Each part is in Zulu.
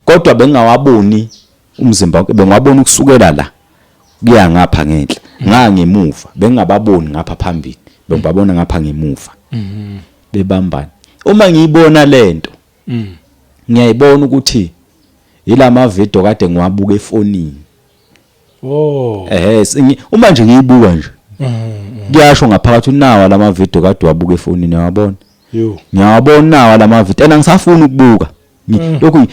Kodwa bengingawaboni umzimba wonke, bengiwabona ukusukela la kuya ngapha ngenhla, ngangemuva bengingababoni ngapha phambili, bengibabona ngapha ngemuva. Bebambana. Uma ngiyibona lento ngiyayibona ukuthi yilama video kade ngiwabuka efonini. Oh. Ehhe, uma nje ngiyibuka nje. Kuyasho ngaphakathi unawa lama video kade wabuka efonini uyawabona. Yo. Ngiyawabona nawa lama video and angisafuni ukubuka. Lokhu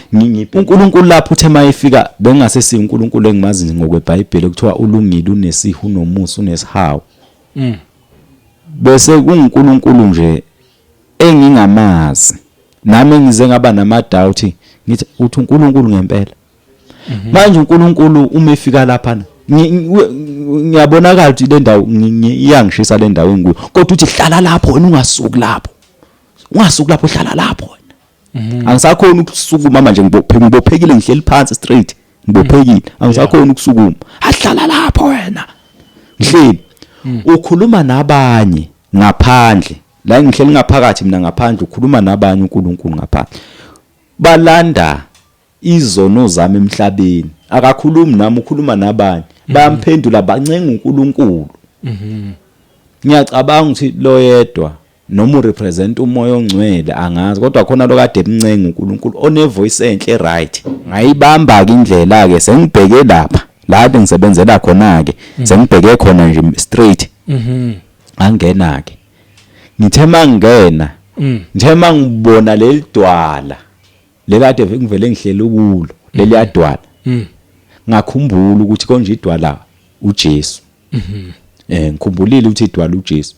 uNkulunkulu lapho uthe mayefika bengasesi uNkulunkulu engimazi ngokweBhayibheli kuthiwa ulungile unesihu unomusa unesihawu. Bese kunguNkulunkulu nje engingamazi. Nami ngize ngaba nama doubt ngithi uthi uNkulunkulu ngempela. Manje uNkulunkulu uma efika lapha ngiyabonakala ukuthi le ndawo iyangishisa le ndawo engikuyo, kodwa uthi hlala lapho wena, ungasuki lapho, ungasuki lapho, hlala lapho wena. Angisakhoni ukusukuma manje, ngibophekile, ngihleli phansi straight, ngibophekile, angisakhoni ukusukuma. Ahlala lapho wena, ngihleli. Ukhuluma nabanye ngaphandle la, ngihleli ngaphakathi mina ngaphandle, ukhuluma nabanye uNkulunkulu ngaphandle, balanda izono zami emhlabeni. Akakhulumi nami, ukhuluma nabanye, bayamphendula, bancenga uNkulunkulu. Ngiyacabanga ukuthi lo yedwa noma urepresent umoya ongcwele, angazi, kodwa khona lo kade emncenga uNkulunkulu one voice enhle, right. Ngayibamba ke indlela ke, sengibheke lapha la kade ngisebenzela khona ke, sengibheke khona nje straight. Angena ke, ngithe mangena, ngithe mangibona leli dwala lekade ngivele ngihleli kulo, leliya dwala, ngakhumbula ukuthi konje idwala uJesu. Ngikhumbulile ukuthi idwala uJesu.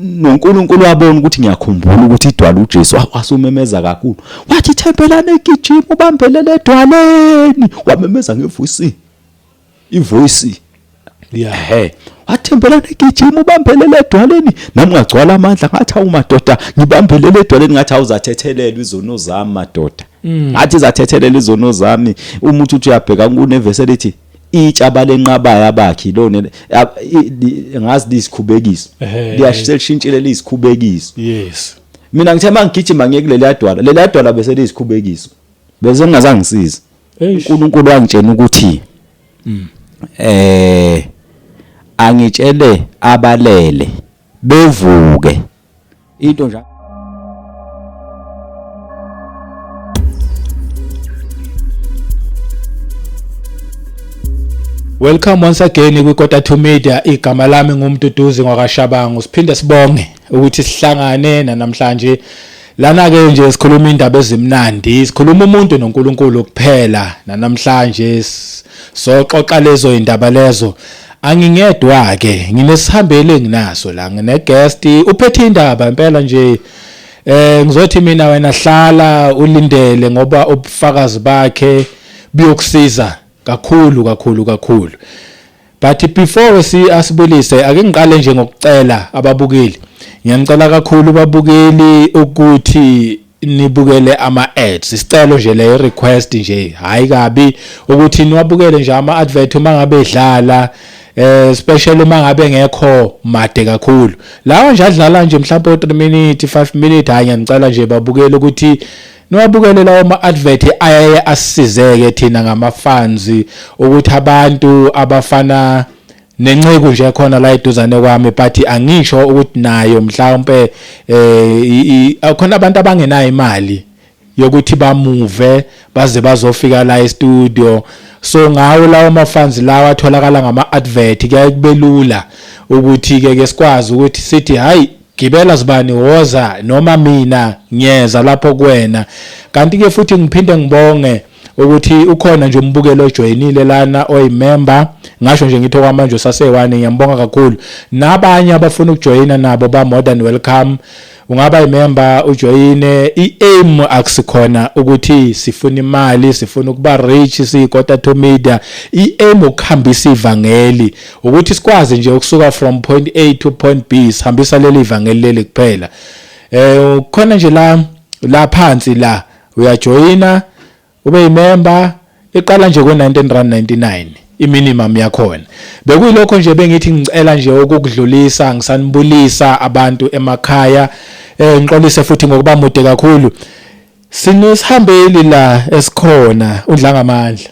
NoNkulunkulu wabona ukuthi ngiyakhumbula ukuthi idwala uJesu, wasumemeza kakhulu, wathi thembelane gijima ubambelele edwaleni, wamemeza ngevoice, ivoice. Yeah. Ehe, wathembelane gijima ubambelele edwaleni. Nami ngagcwala amandla, ngathi awu madoda, ngibambelele edwaleni, ngathi awuzathethelelwa izono zami madoda. Ngathi zathethelela izono zami. Uma uthi uyabheka kunevesi elithi itsha lenqabayo abakhi lona ngazi lisikhubekiso, liyashintshile liyisikhubekiso. Mina ngithe mangigijima ngiye kuleli dwala, leli dwala bese liyisikhubekiso, bese ngingazange ngisize. uNkulunkulu wangitshela ukuthi angitshele abalele bevuke into nje. Welcome once again kwi Kota 2 Media. Igama lami nguMduduzi ngwakaShabangu. Siphinde sibonge ukuthi sihlangane namhlanje lana ke nje, sikhuluma indaba ezimnandi, sikhuluma umuntu noNkulunkulu kuphela. Namhlanje soxoxa lezo indaba lezo. Angingedwa ke, nginesihambeli enginaso la, ngine guest uphethe indaba impela nje. Ngizothi mina wena hlala ulindele ngoba ubufakazi bakhe buyokusiza kakhulu kakhulu kakhulu. But before si asibulise, ake ngiqale nje ngokucela ababukeli. Ngiyanicela kakhulu babukeli ukuthi nibukele ama ads. Isicelo nje le, request nje, hayi kabi ukuthi niwabukele nje ama advert uma ngabe edlala, especially uma ngabe ngekho made kakhulu. Lawa nje adlala nje mhlawumbe 3 minutes, 5 minutes, hayi ngiyanicela nje babukele ukuthi niwabukele lawo ma advert, ayaye asisizeke thina ngama fans ukuthi abantu abafana nenceku nje khona la eduzane kwami, but angisho ukuthi nayo mhlawumbe khona abantu abangenayo imali yokuthi bamuve baze bazofika la e-studio. So ngawo lawo ma funds lawa atholakala ngama advert, kuyaye kube lula ukuthi ke ke sikwazi ukuthi sithi hayi gibela sibani, woza, noma mina ngiyeza lapho kuwena. Kanti ke futhi ngiphinde ngibonge ukuthi ukhona nje umbukelo ojoyinile lana oyimember, ngasho nje ngithi okwamanje usase-one, ngiyambonga kakhulu. Nabanye abafuna ukujoyina nabo ba more than welcome, ungaba imember ujoyine. I-aim akusikhona ukuthi sifuna imali, sifuna ukuba rich siyiKota 2 Media. I-aim ukuhambisa ivangeli, ukuthi sikwazi nje ukusuka from point A to point B, sihambisa leli ivangeli leli kuphela. Khona nje la phansi la uyajoyina ube yimember, iqala nje ku-19 rand 99 iminimum yakhona. Bekuyilokho nje bengithi ngicela nje ukukudlulisa, ngisanibulisa abantu emakhaya. Ngixolise futhi ngokuba mude kakhulu. Sinesihambeli la esikhona uDlangamandla.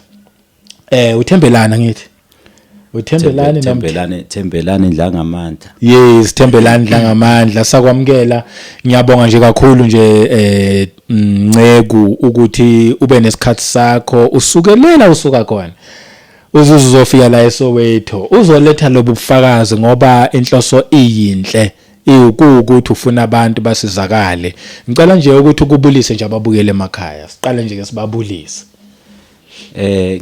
Uthembelana ngithi. Uthembelani nomthe. Thembelani, Thembelani Ndlangamandla. Yes, Thembelani Dlangamandla, sakwamukela. Ngiyabonga nje kakhulu nje Nceku ukuthi ube nesikhathi sakho usukelela usuka khona. Uzuze uzofika la eSoweto uzoletha lobu bufakazi ngoba inhloso iyinhle iwukuthi ufuna abantu basizakale. Ngicela nje ukuthi ukubulise nje ababukele emakhaya. Siqale nje ke sibabulise.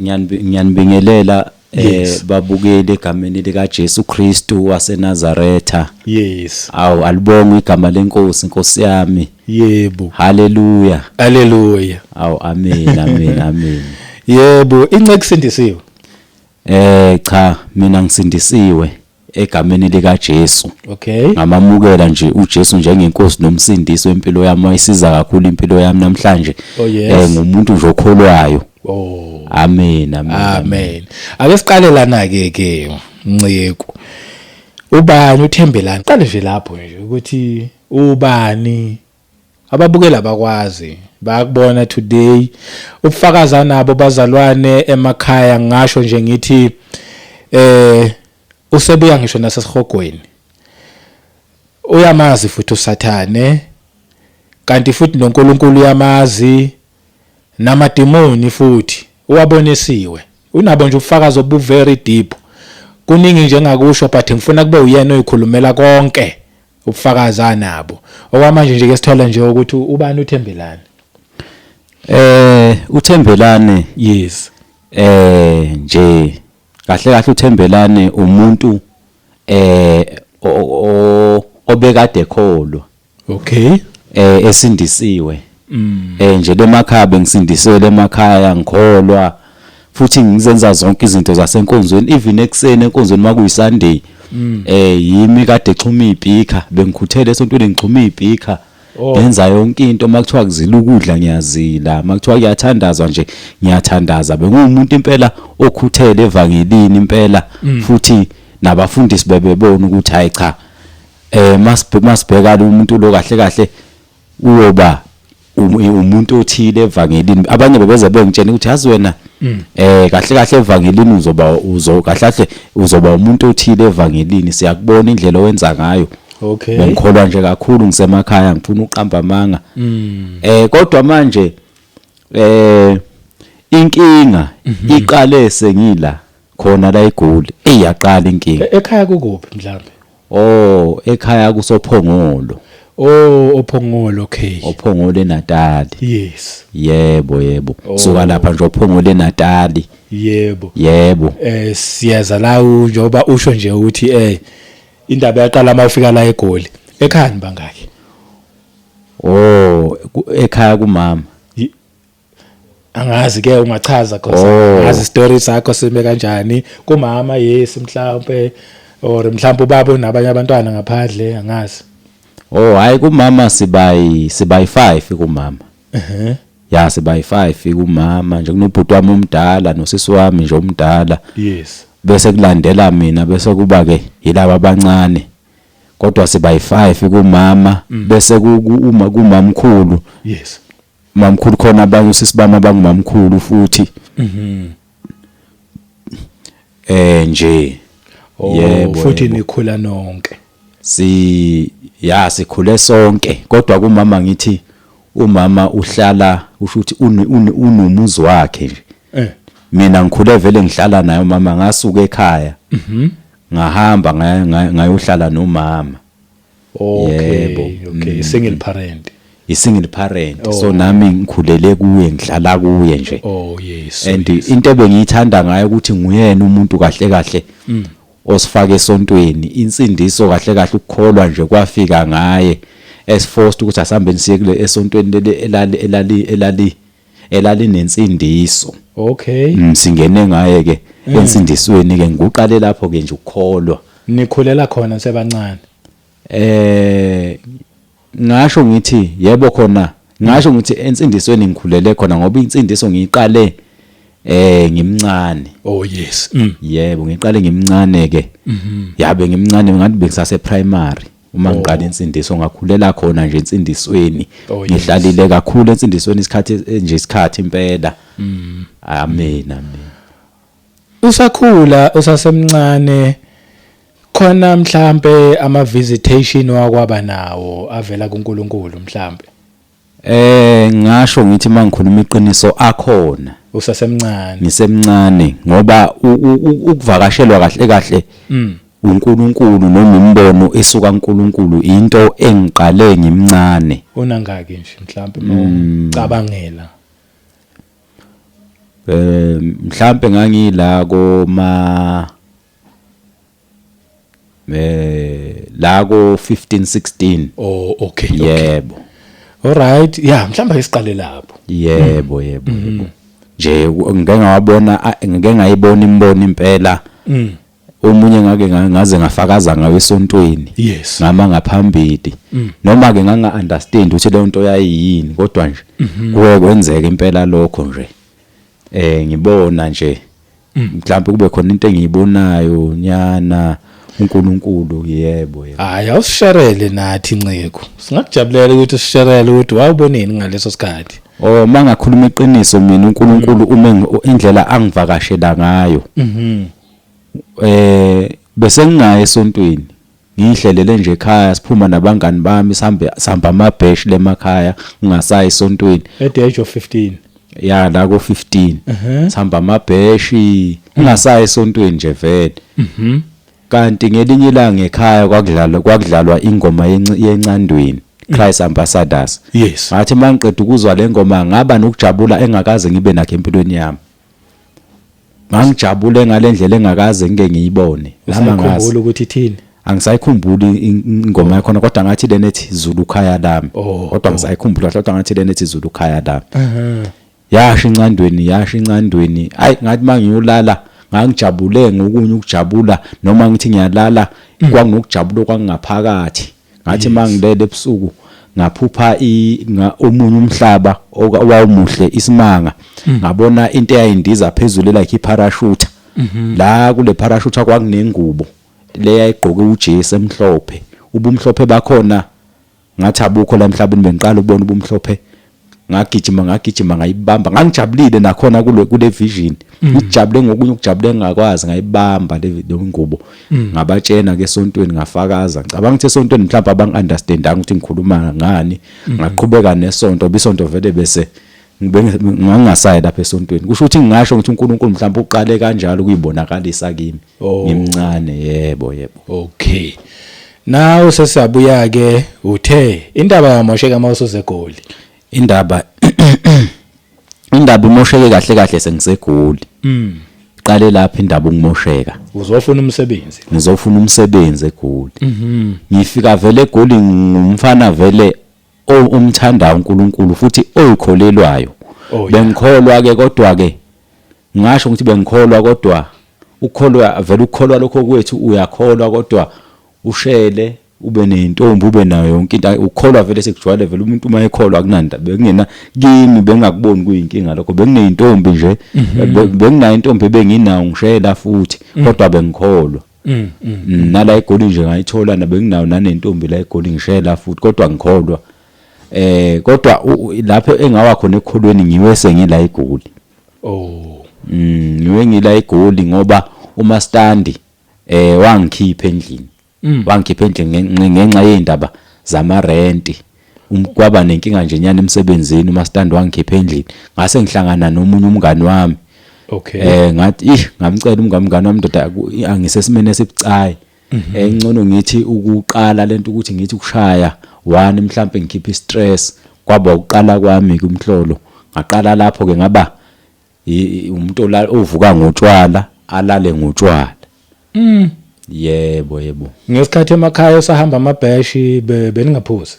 Ngiyanibingelela babukeli egameni lika Jesu Kristu waseNazaretha. Yes. Awu, alibongwe igama lenkosi, Nkosi yami. Yebo. Haleluya. Haleluya. Awu, amen, amen, amen. Yebo, inceku sindisiwe. Cha, mina ngisindisiwe egameni lika Jesu. Okay. Ngamamukela nje uJesu njengenkosi nomsindisi wempilo yami, wayisiza kakhulu impilo yami namhlanje. Oh, yes. Ngumuntu nje okholwayo. Oh. Amen, amen. Amen. Ake siqale lana ke Nceku. Ubani uThembelani? Qale nje lapho nje ukuthi ubani, ababukela abakwazi bayakubona today ubufakaza nabo bazalwane emakhaya. Ngisho nje ngithi usebuya ngisho nasesihogweni, uyamazi futhi uSathane, kanti futhi noNkulunkulu uyamazi, namadimoni futhi uwabonisiwe. Unabo nje ubufakazi obu very deep. Kuningi nje engakusho, but ngifuna kube uyena oyikhulumela konke ubufakazi anabo. Okwamanje nje ke sithola nje ukuthi ubani uThembelani. uThembelani Yes. Nje kahle kahle uThembelani umuntu obekade ekholwa. Okay. Esindisiwe. Nje lemakhaya bengisindisiwe, lemakhaya ngikholwa futhi ngizenza zonke izinto zasenkonzweni, even ekseni enkonzweni makuyi Sunday. Yimi kade exhuma izipika, bengikhuthele esontweni ngixhuma izipika. Oh. Ngenza yonke into, makuthiwa kuzila ukudla ngiyazila, makuthiwa kuyathandazwa nje ngiyathandaza. Bengumuntu impela okhuthele evangelini impela, futhi nabafundisi bebebona ukuthi hayi cha, masibheka lo muntu lo kahle kahle uyoba umuntu othile evangelini. Abanye bebeze bengitshela ukuthi yazi wena, kahle kahle evangelini uzoba uzo kahle kahle uzoba umuntu othile evangelini, siyakubona indlela owenza ngayo. Okay. Bengikholwa nje kakhulu ngisemakhaya, ngifuna uqamba amanga. Kodwa manje inkinga iqale sengila khona la eGoli, eyaqala inkinga. Ekhaya kukuphi mhlambe? Oh, ekhaya kusoPhongolo. Oh, oPhongolo, okay. OPhongolo eNatal. Yes. Yebo, yebo. Oh. Suka lapha nje oPhongolo eNatal. Yebo. Yebo. Siyeza la njengoba usho nje ukuthi indaba yaqala mawufika la eGoli. Ekhaya nibangaki? Oh, ekhaya kumama. Angazi ke, ungachaza cause Oh. angazi story sakho sime kanjani kumama. Yes, mhlawumbe or mhlawumbe ubaba unabanye abantwana ngaphandle, angazi. Oh, hayi, kumama sibayi 5 kumama. Ya, sibayi 5 kumama nje, kunobhuti wami omdala nosisi wami nje omdala. Yes. Bese kulandela mina, bese kuba ke yilaba abancane. Kodwa sibayi 5 kumama, bese uma kumamkhulu. Yes. Mamkhulu khona abanye usisi bami abangumamkhulu futhi. Nje. Oh, Yebo. futhi Yebo. nikhula nonke? Si ya, sikhule sonke, kodwa kumama ngithi umama uhlala, usho ukuthi unomuzi wakhe nje. Mina ngikhule vele ngihlala naye umama, ngasuka ekhaya. Ngahamba ngayohlala nomama. Okay. Yebo. Okay, single parent. I single parent. Oh. So nami ngikhulele kuye, ngihlala kuye nje. Oh yes. And into ebengiyithanda ngayo ukuthi nguyena umuntu kahle kahle osifaka esontweni, insindiso kahle kahle, ukukholwa nje kwafika ngaye, esiforced ukuthi asihambeni siye kule esontweni leli elalinensindiso. Okay. Singene ngaye ke ensindisweni ke, ngikuqale lapho ke nje ukukholwa. Nikhulela khona sebancane? Ngasho ngithi yebo khona, ngasho ngithi ensindisweni ngikhulele khona ngoba insindiso ngiyiqale ngimncane. Oh yes. Yebo, ngiqale ngimncane ke. Yabe ngimncane, ngathi bengisase primary. Uma ngiqala insindiso ngakhulela khona nje insindisweni. Oh, yes. Ngihlalile kakhulu ensindisweni isikhathi nje isikhathi impela. Amen, amen. Usakhula usasemncane khona mhlambe ama visitation wakwaba nawo avela kuNkulunkulu mhlambe? Ngasho ngithi mangikhuluma iqiniso akhona. Usasemncane. Ngisemncane ngoba ukuvakashelwa kahle kahle uNkulunkulu noma imbono esuka kuNkulunkulu into engiqale ngimncane. Unangaki nje mhlambe mawucabangela? Mhlambe ngangila koma la ko 15 16. Oh, okay. Yebo. All right. Yeah, mhlambe ake siqale lapho. Yebo, yebo, yebo. Nje ngike ngawabona, ngike ngayibona imbono impela. Omunye ngake ngaze ngafakaza ngayo esontweni. Ngama ngaphambili. Noma ke nganga understand ukuthi leyo nto yayiyini, kodwa nje kuye kwenzeka impela lokho nje. Ngibona nje mhlawumbe kube khona into engiyibonayo nyana uNkulunkulu. Yebo, yebo. Hayi, awusisharele nathi nceko. Singakujabulela ukuthi usisharele ukuthi wawuboneni ngaleso sikhathi. Oh, mangakhuluma iqiniso mina uNkulunkulu uma indlela angivakashela ngayo. Bese ngingaye esontweni. Ngihlelele nje ekhaya, siphuma nabangani bami, sihambe sihamba amabheshi lemakhaya, ngingasayi esontweni. At the age of 15. Ya, la ko 15. Sihamba amabheshi, ngingasayi esontweni nje vele. Kanti ngelinye ilanga ekhaya kwakudlalwa ingoma yencandweni, Christ Ambassadors. Ngathi mangiqeda ukuzwa le ngoma ngaba nokujabula engakaze ngibe nakho empilweni yami. Ngangijabule ngalendlela engakaze ngike ngiyibone. Nami angazi. Usayikhumbula ukuthi ithini? Angisayikhumbuli ingoma yakhona, kodwa ngathi lena ethi Zulu khaya lami. Oh, Kodwa oh. ngisayikhumbula, kodwa ngathi lena ethi Zulu khaya lami. Yasho incandweni, yasho incandweni. Ayi, ngathi mangiyolala ngangijabule ngokunye ukujabula, noma ngithi ngiyalala kwanginokujabula okwangaphakathi. Ngathi mangilele ebusuku ngaphupha omunye umhlaba owawumuhle isimanga. Ngabona into eyayindiza phezulu like iparachute. La kule parachute kwakunengubo le yayigqoke uJesu emhlophe. Ubumhlophe bakhona ngathi abukho la emhlabeni, bengiqala ukubona ubumhlophe. Ngagijima, ngagijima ngayibamba, ngangijabulile nakhona kule vision. Ngijabule ngokunye ukujabule engakwazi, ngayibamba le ngubo. Ngabatshena ke esontweni, ngafakaza. Ngicabanga ukuthi esontweni mhlawumbe abangi-understandanga ukuthi ngikhuluma ngani. Ngaqhubeka nesonto, bisonto vele bese ngangingasayi lapha esontweni. Kusho ukuthi ngingasho ukuthi uNkulunkulu mhlawumbe uqale kanjalo ukuyibonakalisa kimi. Oh. Ngimncane, yebo, yebo. Okay. Now sesiyabuya ke, uthe indaba yamosheka mawusuzegoli. Indaba imosheke kahle kahle sengisegoli. Iqale lapha indaba ukumosheka. Uzofuna umsebenzi. Ngizofuna umsebenzi eGoli. Ngifika vele eGoli ngumfana vele umthandayo uNkulunkulu futhi oyikholelwayo. Oh, yeah. Bengikholwa ke, kodwa ke ngisho ukuthi bengikholwa, kodwa ukukholwa vele ukukholwa lokho kwethu uyakholwa, kodwa ushele ube nentombi ube nayo yonke into. Ukukholwa vele sekujwayele vele umuntu uma ekholwa akunandaba. Bekungena kimi, bengakuboni kuyinkinga lokho, bengineyintombi nje, benginayo intombi ebenginayo ngishela futhi, kodwa bengikholwa. Nala eGoli nje ngayithola, benginayo nanentombi la eGoli ngishela futhi, kodwa ngikholwa. Kodwa lapho engawa khona ekukholweni ngiwe sengila eGoli. Oh. Ngiwe ngila eGoli ngoba umastandi wangikhipha endlini. Wangikhipha endlini ngenxa yezindaba zama rent. Kwaba nenkinga nje nyana emsebenzini, umastandi wangikhipha endlini. Ngase ngihlangana nomunye umngani wami. Okay. Ngathi ngamcela umngani wami, ndoda, angisesimene esibucayi. Ngcono ngithi ukuqala lento ukuthi ngithi ukushaya one mhlambe ngikhiphe istress. Kwaba ukuqala kwami kumhlolo. Ngaqala lapho ke ngaba umuntu ovuka ngotshwala alale ngotshwala. Yebo, yebo. Ngesikhathi emakhaya usahamba amabheshi beningaphuzi?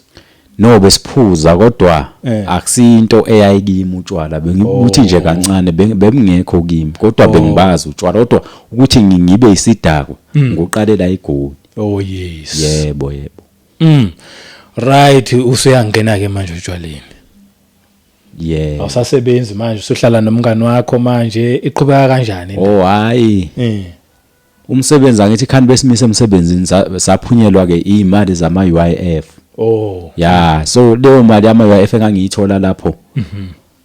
No, besiphuza kodwa akusinto eyayikimi utshwala, bengikuthi nje kancane bengekho kimi, kodwa bengibazi utshwala, kodwa ukuthi ngibe isidakwa ngoqalela iGoli. Oh yes. Yebo, yebo. Right, usuyangena ke manje utshwaleni. Yebo. Awusasebenzi manje, usuhlala nomngani wakho manje, iqhubeka kanjani? Oh hayi. Umsebenzi angithi khani besimise emsebenzini, saphunyelwa ke imali zama UIF. Oh. Ya, so leyo mali yama UIF engangiyithola lapho,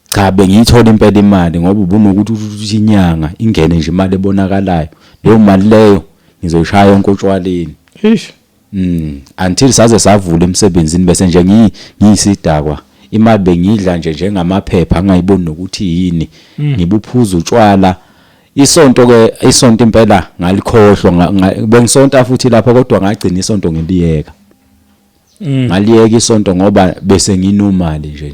cha, bengiyithola impela imali, ngoba ubunokuthi uthi inyanga ingene nje imali ebonakalayo. Leyo mali leyo ngizoyishaya yonke otshwaleni. Ish. Until saze savula emsebenzini, bese nje ngiyisidakwa. Imali bengiyidla nje njengamaphepha, angayiboni nokuthi yini. Ngibuphuza utshwala. Isonto ke, isonto impela ngalikhohlwa, bengisonta futhi lapho, kodwa ngagcina isonto ngiliyeka. Ngaliyeka isonto ngoba bese nginomali nje.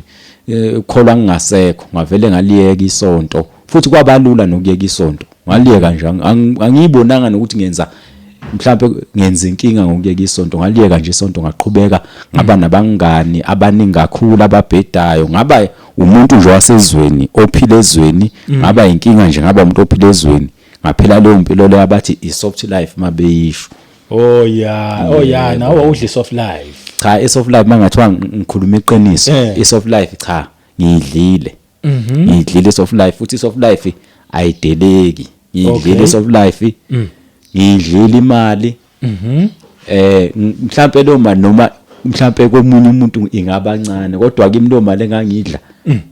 Kholwa ngingasekho, ngavele ngaliyeka isonto. Futhi kwabalula nokuyeka isonto. Ngaliyeka nje, angiyibonanga nokuthi ngenza, mhlambe ngenza inkinga ngokuyeka isonto. Ngaliyeka nje isonto, ngaqhubeka ngaba nabangani abaningi kakhulu ababhedayo, ngaba umuntu nje wasezweni ophila ezweni, ngaba inkinga nje, ngaba umuntu ophila ezweni, ngaphila leyo mpilo leyo abathi i-soft life mabeyisho. Oh yeah, oh yeah, nawe udla soft life. Cha, i-soft life, mangathiwa ngikhuluma iqiniso, i-soft life, cha, ngiyidlile. Ngiyidlile i-soft life, futhi i-soft life ayideleki. Ngiyidlile i-soft life. Ngiyidlile imali. Mhlambe lo mali, noma mhlambe komunye umuntu ingaba ncane, kodwa kimi lo mali engangidla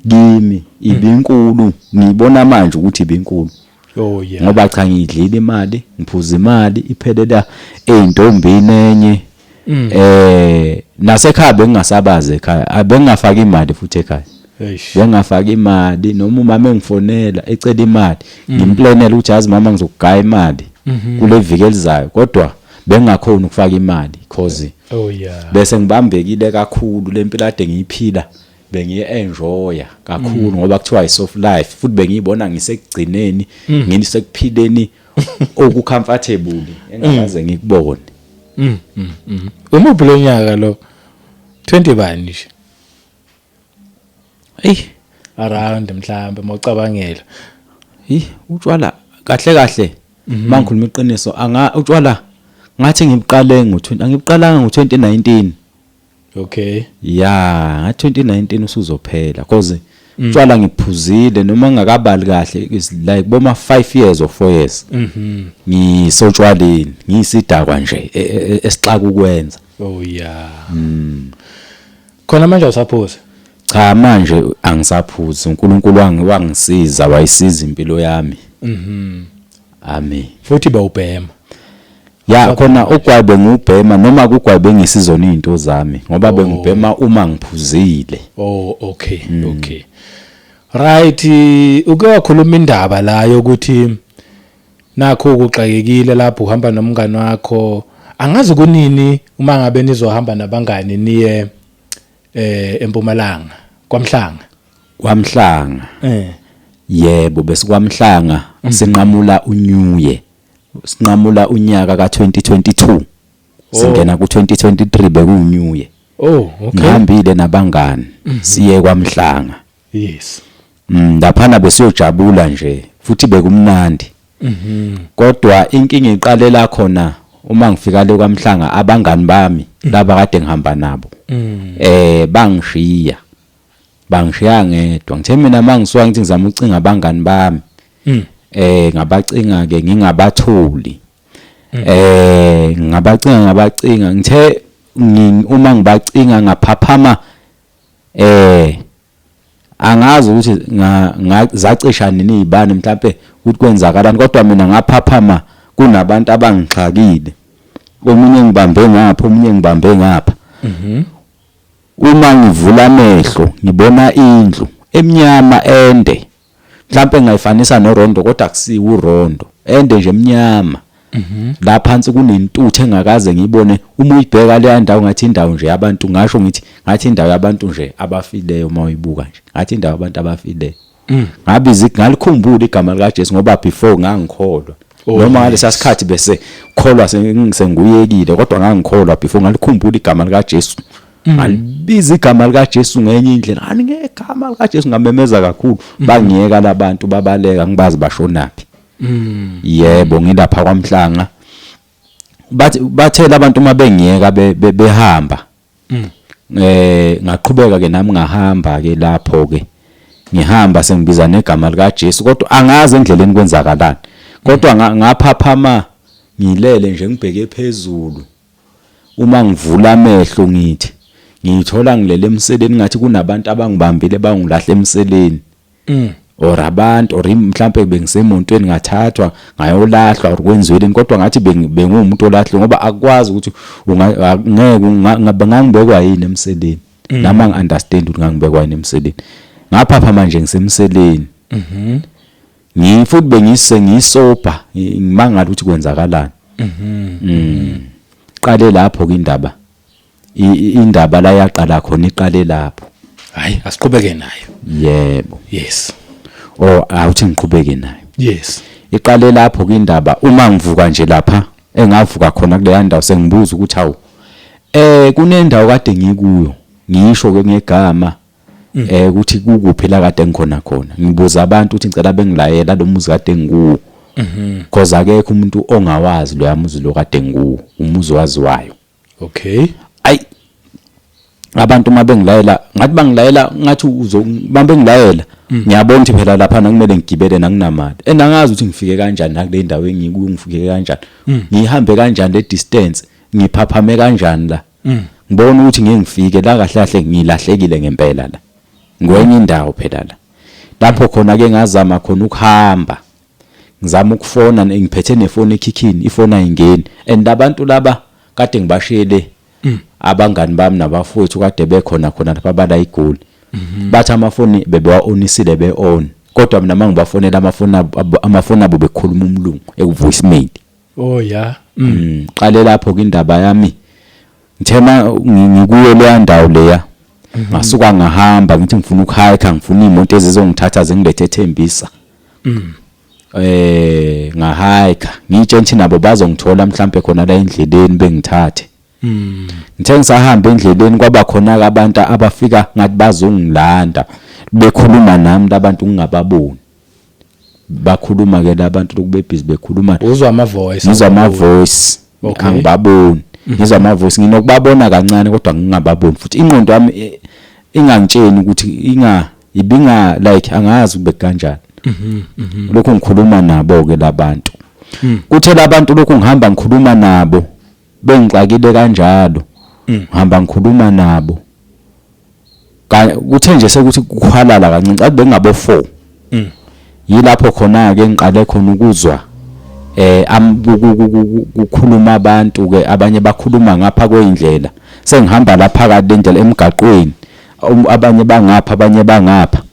kimi ibinkulu. Ngibona manje ukuthi ibinkulu. Oh yeah. Ngoba cha, ngiyidlile imali, ngiphuza imali iphelela eintombini enye. Nasekhaya bengingasabazi ekhaya, bengingafaki imali futhi ekhaya. Eish. Bengingafaki imali, noma umama engifonela ecela imali, ngimplanela ukuthi, yazi mama, ngizokugaya imali kule viki elizayo, kodwa bengingakhoni ukufaka imali cause Oh yeah. bese ngibambekile kakhulu. Lempilo ade ngiyiphila bengiyi-enjoya kakhulu, ngoba kuthiwa i-soft life, futhi bengiyibona ngisekugcineni, ngisekuphileni oku-comfortable engakaze ngikubone. Umuphi lo nyaka lo? 20 bani nje? Eyi. Around mhlambe mawucabangela. Hi, utshwala kahle kahle, mangikhuluma iqiniso, anga utshwala ngathi ngibuqale ngo20, angibuqalanga ngo2019. Ya, nga 2019 usuzophela, cause utshwala ngiphuzile noma ngingakabali kahle is like boma 5 years or 4 years ngisotshwaleni, ngiyisidakwa nje esixaka ukwenza. Oh yeah. Khona manje awusaphuza? Cha, manje angisaphuzi. uNkulunkulu wangisiza, wayisiza impilo yami. Amen. Futhi bewubhema. Ya, khona ugwayi bengiwubhema, noma kugwayi bengisizona izinto zami, ngoba bengibhema uma ngiphuzile. Oh okay, okay. Right, uke wakhuluma indaba la yokuthi nakho ukuxakekile lapho uhamba nomngani wakho. Angazi kunini uma ngabe nizohamba nabangani niye eMpumalanga kwaMhlanga. Kwamhlanga. Yebo, besikwamhlanga sinqamula uNew Year. Sinqamula unyaka ka2022. Singena ku2023, bekuNew Year. Oh okay. Ngihambile nabangani siye kwaMhlanga. Laphana besiyojabula nje, futhi bekumnandi. Kodwa inkinga iqalela khona uma ngifika le kwaMhlanga, abangani bami laba kade ngihamba nabo bangishiya. Bangishiya ngedwa. Ngithe mina mangisuka ngithi ngizama ucinga abangani bami. Ngabacinga ke ngingabatholi. Ngabacinga, ngabacinga, ngithe uma ngibacinga ngaphaphama, angazi ukuthi zacisha nini izibani, mhlambe ukuthi kwenzakalani, kodwa mina ngaphaphama kunabantu abangixhakile, omunye ngibambe ngapha, omunye ngibambe ngapha. Uma ngivula amehlo ngibona indlu emnyama ende, mhlambe ngayifanisa norondo, kodwa akusiwo urondo, ende nje, emnyama. La phansi kunentuthu engakaze ngiyibone. Uma uyibheka leya ndawo, ngathi indawo nje yabantu, ngasho ngithi ngathi indawo yabantu nje abafileyo. Uma uyibuka nje, ngathi indawo yabantu abafileyo. Ngabiza, ngalikhumbula igama lika Jesu, ngoba before ngangikholwa, noma ngalesa sikhathi bese kholwa senguyekile, kodwa ngangikholwa before. Ngalikhumbula igama lika Jesu, ngalibiza igama lika Jesu ngenye indlela, ngani ngegama lika Jesu, ngamemeza kakhulu, bangiyeka labantu, babaleka, ngibazi bashonaphi. Yebo, ngilapha kwaMhlanga, bathi bathela abantu uma bengiyeka behamba, ngaqhubeka ke nami, ngahamba ke lapho ke, ngihamba sengibiza negama lika Jesu, kodwa angazi endleleni kwenzakalani, kodwa ngaphaphama. Ngilele nje ngibheke phezulu. Uma ngivula amehlo ngithi ngiyithola ngilele emseleni ngathi kunabantu abangibambile bangilahla emseleni. Or abantu or mhlampe bengisemontweni ngathathwa ngayolahlwa or kwenziweleni, kodwa ngathi benguwumuntu olahlwe ngoba akukwazi ukuthi ngeke ngangibekwa yini emseleni. Nami angi-understand ukuthi ngangibekwa yini emseleni. Ngaphapha manje ngisemseleni. Ngifuthi bengise ngiyisobha ngimangala ukuthi kwenzakalani. Qale lapho ke indaba. Indaba la yaqala khona iqale lapho. Hayi, asiqhubeke nayo. Yebo. Yes. Oh, awuthi ngiqhubeke nayo. Yes. Iqale lapho ke indaba uma ngivuka nje lapha engavuka khona kuleya ndawo sengibuza ukuthi hawu kunendawo kade ngikuyo, ngisho ke ngegama ukuthi kukuphi la kade ngikhona khona. Ngibuza abantu ukuthi ngicela bengilayela lo muzi kade ngikuwo. Because akekho umuntu ongawazi lo muzi lo kade ngikuwo, umuzi waziwayo. Okay. Ay, abantu uma bengilayela ngathi bangilayela ngathi uzo bengilayela ngiyabona ukuthi phela lapha kumele ngigibele nanginamali, and angazi ukuthi ngifike kanjani nakule ndawo engikuyo, ngifike kanjani, ngihambe kanjani le distance, ngiphaphame kanjani la, ngibona ukuthi ngeke ngifike la. Kahle kahle ngilahlekile ngempela la, ngwenye indawo phela la. Lapho khona ke ngazama khona ukuhamba, ngizama ukufona, ngiphethe nefoni ekhikhini, ifoni ayingeni, and abantu laba kade ngibashiyele abangani bami nabafowethu kade bekhona khona lapha abala iGoli, bathi amafoni bebewa-onisile be-on, kodwa mina uma ngibafonela amafoni abo bekhuluma umlungu eku-voicemail. Oh yeah. Qale lapho ke indaba yami. Ngithema ngikuyo leya ndawo leya, ngasuka ngahamba ngithi ngifuna ukuhike, ngifuna imoto ezizongithatha zingilethe eThembisa. Ngahike ngitshe ngithi nabo bazongithola mhlambe khona la endleleni bengithathe. Ngithe ngisahamba endleleni kwaba khona abantu abafika ngathi bazongilanda, bekhuluma nami labantu ngingababoni. Bakhuluma ke labantu lokhu bebhizi bekhuluma. Uzwa ama voice? Ngizwa ama voice. Angibaboni, ngizwa ama voice, nginokubabona kancane kodwa ngingababoni futhi. Ingqondo yami ingangitsheni ukuthi inga ibinga like angazi kube kanjani. Lokhu ngikhuluma nabo ke labantu, kuthe labantu lokhu ngihamba ngikhuluma nabo bengixakile kanjalo, ngihamba ngikhuluma nabo, kuthe nje sekuthi kuhwalala kancinci athi bengabo 4, yilapho khona ke ngiqale khona ukuzwa kukhuluma abantu ke, abanye bakhuluma ngapha kweyindlela, sengihamba lapha phakathi lendlela emgaqweni, abanye bangapha, abanye bangapha.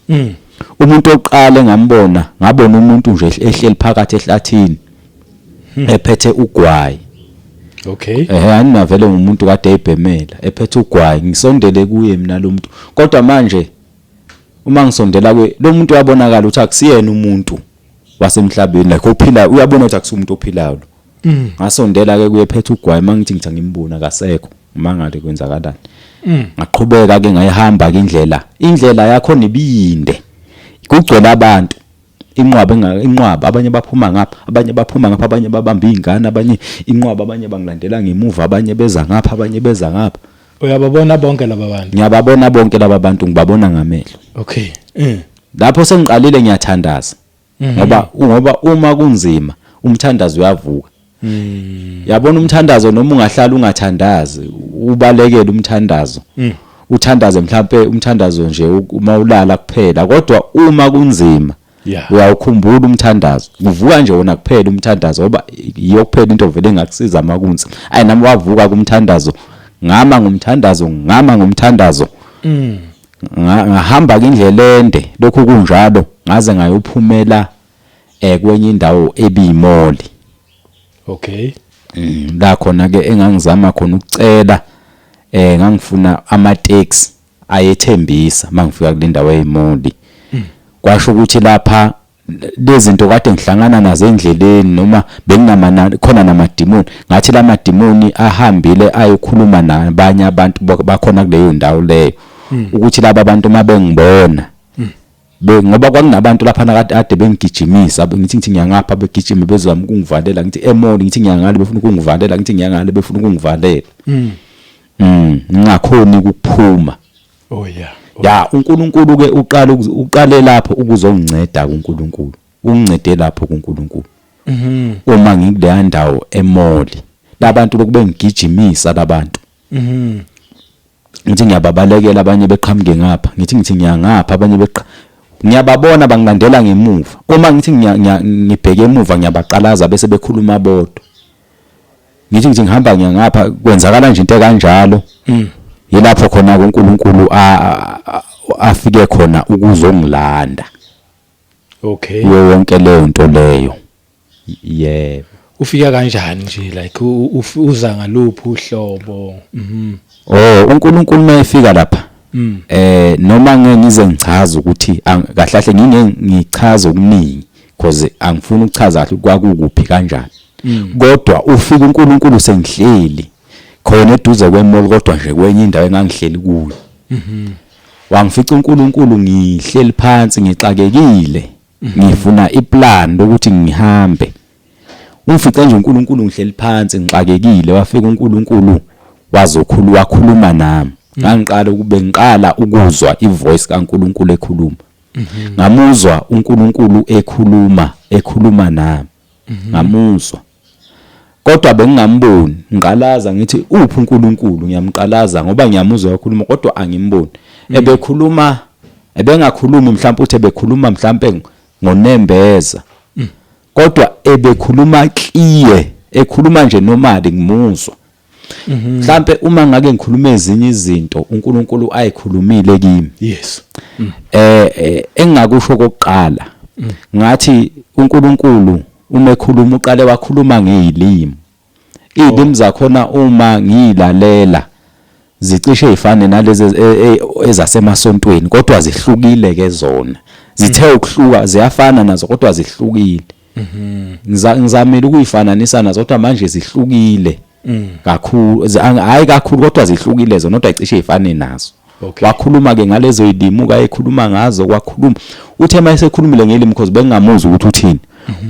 Umuntu oqala engambona, ngabona umuntu nje ehleli phakathi ehlathini ephethe ugwayi. Anginavele ngumuntu kade eyibhemela ephethe ugwayi. Ngisondele kuye mina lo muntu, kodwa manje uma ngisondela kuye lo muntu uyabonakala ukuthi akusiyena umuntu wasemhlabeni, like ophila, uyabona ukuthi akusiwumuntu ophilayo lo. Ngasondela ke kuye ephethe ugwayi, mangithi ngithi angimbona akasekho, mangale kwenzakalani. Ngaqhubeka ke ngayihamba ke indlela, indlela yakho nibiyinde, kugcwele abantu, inqwaba inqwaba, abanye baphuma ngapha, abanye baphuma ngapha, abanye babamba izingane, abanye inqwaba, abanye bangilandela ngemuva, abanye beza ngapha, abanye beza ngapha. Uyababona bonke laba bantu? Ngiyababona bonke laba bantu, ngibabona ngamehlo. Lapho sengiqalile ngiyathandaza, ngoba uma kunzima umthandazo uyavuka. Yabona umthandazo, noma ungahlala ungathandazi, ubalekele umthandazo, uthandaze mhlambe umthandazo nje uma ulala kuphela, kodwa uma kunzima uyawukhumbula umthandazo, kuvuka nje wona kuphela umthandazo, ngoba iyo kuphela into vele engakusiza makunzima. Ayi, nami wavuka kumthandazo, ngama ngomthandazo, ngama ngomthandazo. Ngahamba ke indlela ende lokhu kunjalo, ngaze ngayophumela kwenye indawo ebiyimoli. La khona ke engangizama khona ukucela, ngangifuna ama taxi ayethembisa. Mangifika kule ndawo eyimoli, kwasho ukuthi lapha lezi zinto kade ngihlangana nazo endleleni noma benginamana khona namadimoni, ngathi lamadimoni ahambile ayokhuluma nabanye abantu bakhona kuleyo ndawo leyo, ukuthi laba bantu mabengibona ngoba kwakunabantu lapha kade ade bengigijimisa, ngithi ngiyangapha begijima bezama ukungivalela, ngithi emall, ngithi ngiyangale befuna ukungivalela, ngithi ngiyangale befuna ukungivalela, ngingakhoni ukuphuma. Ya, uNkulunkulu ke uqala uqale lapho ukuzonginceda. kuNkulunkulu ungincede lapho kuNkulunkulu. Uma ngikuleya ndawo emall, labantu lokube ngigijimisa labantu. Ngithi ngiyababalekela, abanye beqhamuke ngapha, ngithi ngiyangapha, abanye beqa, ngiyababona bangilandela ngemuva. Uma ngithi ngibheke emuva, ngiyabaqalaza bese bekhuluma bodwa. Ngithi ngihamba ngiyangapha, kwenzakala nje into ekanjalo. Yilapho khona uNkulunkulu afike khona ukuzongilanda. Kuyo yonke leyo nto leyo. Yebo. Ufika kanjani nje, like uza ngaluphi uhlobo? Oh, uNkulunkulu mayefika lapha, noma ngeke ngize ngichaze ukuthi kahle kahle nginge ngichaze okuningi, because angifuni ukuchaza kahle kwakukuphi kanjani. Kodwa ufika uNkulunkulu sengihleli khona eduze kwemall, kodwa nje kwenye indawo engangihleli kuyo. Wangifica uNkulunkulu ngihleli phansi, ngixakekile, ngifuna iplan lokuthi ngihambe. Ungifice nje uNkulunkulu ngihleli phansi ngixakekile, wafika uNkulunkulu wazokhulu wakhuluma nami. Ngangiqala ukube ngiqala ukuzwa ivoice kaNkulunkulu ekhuluma. Ngamuzwa uNkulunkulu ekhuluma nami. Ngamuzwa. Kodwa bengingamboni, ngiqalaza ngithi uphi uNkulunkulu, ngiyamqalaza ngoba ngiyamuzwa ekhuluma kodwa angimboni. Ebekhuluma, ebengakhulumi mhlawumbe uthi ebekhuluma mhlawumbe ngonembeza. Kodwa ebekhuluma clear, ekhuluma nje normally ngimuzwa. Mhlambe uma ngake ngikhuluma ezinye izinto uNkulunkulu ayikhulumile kimi. Engingakusho kokuqala, ngathi uNkulunkulu uma ekhuluma uqale wakhuluma ngezilimi. Izilimi zakhona uma ngilalela zicishe ifane nalezi ezasemasontweni, kodwa zihlukile ke zona. Zithe ukuhluka, ziyafana nazo kodwa zihlukile. Ngizamile ukuyifananisa nazo kodwa manje zihlukile kakhulu, hayi kakhulu, kodwa zihlukile zona, kodwa cishe ifane nazo. Wakhuluma ke ngalezo zilimi kayekhuluma ngazo, kwakhuluma uthe mayesekhulumile ngelimi, because bengingamuzwa ukuthi uthini,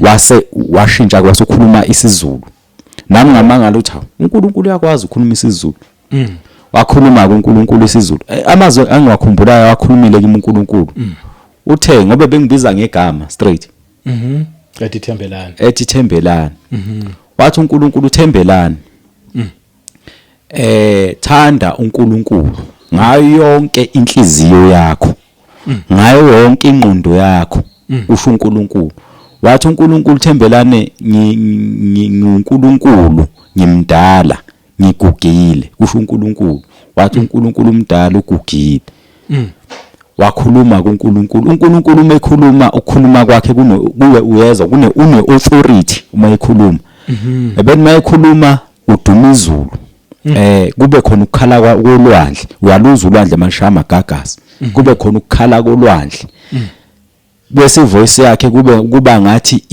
wase washintsha kwase ukhuluma isiZulu. Nami ngamangala ukuthi hawu, uNkulunkulu uyakwazi ukukhuluma isiZulu. Wakhuluma kuNkulunkulu isiZulu. Amazwi engiwakhumbulayo wakhulumile kimi uNkulunkulu, uthe ngoba bengibiza ngegama straight, Ethi Thembelani. Ethi Thembelani. Wathi uNkulunkulu, "Thembelani, thanda uNkulunkulu ngayo yonke inhliziyo yakho, ngayo yonke ingqondo yakho," kusho uNkulunkulu. Wathi uNkulunkulu, "Thembelane, nginguNkulunkulu, ngimdala, ngigugile," kusho uNkulunkulu. Wathi uNkulunkulu umdala, ugugile. Wakhuluma kuNkulunkulu. UNkulunkulu uma ekhuluma, ukukhuluma kwakhe kuno kuwe uyezwa kune une authority uma ekhuluma. Ebeni mayekhuluma uduma izulu, kube khona ukukhala kolwandle, uyaluzwa ulwandle malishaya amagagasi, kube khona ukukhala kolwandle, bese ivoice yakhe kube kuba ngathi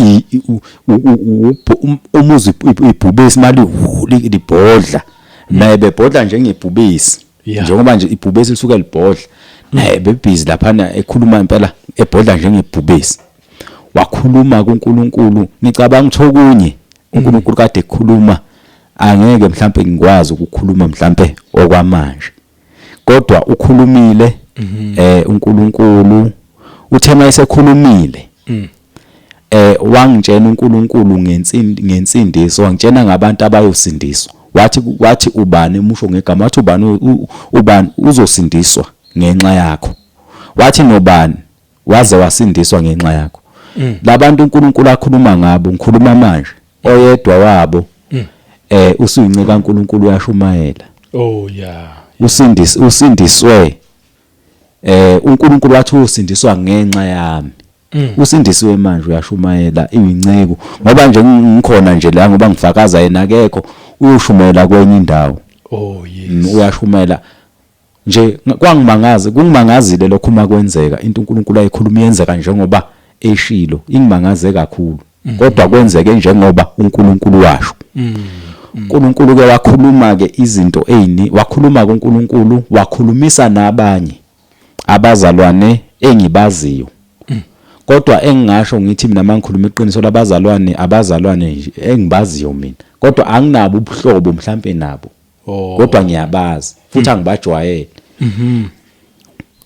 umuzi ibhubesi mali libhodla, naye bebhodla njengebhubesi, njengoba nje ibhubesi lisuke libhodla, naye bebhizi laphana ekhuluma impela ebhodla njengebhubesi. Wakhuluma kuNkulunkulu. Ngicabanga ukuthi okunye uNkulunkulu kade ekhuluma angeke mhlambe ngikwazi ukukhuluma mhlambe okwamanje, kodwa ukhulumile. uNkulunkulu uthe mayesekhulumile, wangitshela uNkulunkulu ngensindiso, wangitshela ngabantu abayosindiswa. Wathi ubani, umusho ngegama, wathi ubani, ubani uzosindiswa ngenxa yakho, wathi nobani waze wasindiswa ngenxa yakho. Labantu uNkulunkulu akhuluma ngabo, ngikhuluma manje, oyedwa wabo usuyinceka kaNkulunkulu, uyashumayela. Usindiswe, uNkulunkulu wathi usindiswa ngenxa yami. Usindisiwe manje, uyashumayela, iyinceku, ngoba nje ngikhona nje la ngoba ngifakaza, yena akekho, uyoshumayela kwenye indawo. Uyashumayela nje. Kwangimangaza, kungimangazile lokho uma kwenzeka into uNkulunkulu ayikhuluma iyenzeka njengoba eshilo, ingimangaze kakhulu, kodwa kwenzeke njengoba uNkulunkulu washo. uNkulunkulu ke wakhuluma ke izinto ezini, wakhuluma kuNkulunkulu, wakhulumisa nabanye abazalwane engibaziyo. Kodwa engingasho ngithi mina mangikhuluma iqiniso, labazalwane abazalwane nje engibaziyo mina, kodwa anginabo ubuhlobo mhlambe nabo, kodwa ngiyabazi futhi angibajwayele.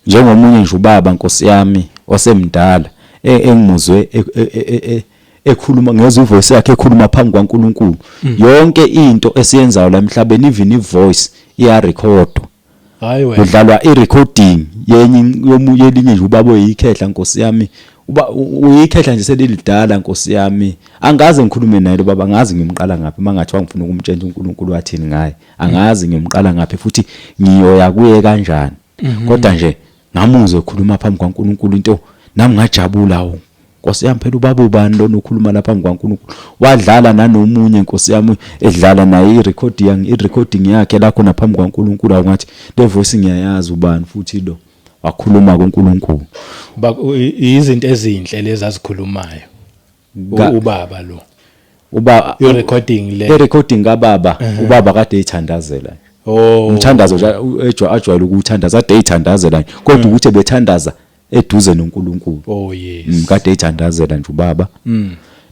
Njengomunye nje ubaba, Nkosi yami, osemdala, engimuzwe Ekhuluma ngezwe ivoice yakhe ekhuluma phambi kwaNkulunkulu. Yonke into esiyenzayo la emhlabeni, even ivoice iyarekhodwa. Hayi wena. Kudlalwa i-recording yenye yomunye elinye nje ubaba oyikhehla, nkosi yami, uba uyikhehla nje selilidala, nkosi yami. Angaze ngikhulume naye lo baba, angazi ngimqala ngaphi. Mangathiwa ngifuna ukumtshela uNkulunkulu wathini ngaye, angazi ngiyomqala ngaphi futhi ngiyoya kuye kanjani. Kodwa nje ngamuzwe ekhuluma phambi kwaNkulunkulu into, nami ngajabula. Awu nkosi yami, phela ubaba ubani lona ukhuluma lapha phambi kwaNkulunkulu? Wadlala nanomunye, nkosi yami, edlala naye i-recording, i-recording yakhe la khona phambi kwaNkulunkulu. Awungathi le voice ngiyayazi, ubani futhi lo wakhuluma kuNkulunkulu? Izinto ezinhle lezi azikhulumayo ubaba lo. Uba I-recording le. I-recording kababa, ubaba kade eyithandazela. Umthandazo nje ajwayele ukuthandaza, kade eyithandazela nje, kodwa ukuthi ebethandaza eduze noNkulunkulu. Oh yes. Kade eyithandazela nje ubaba.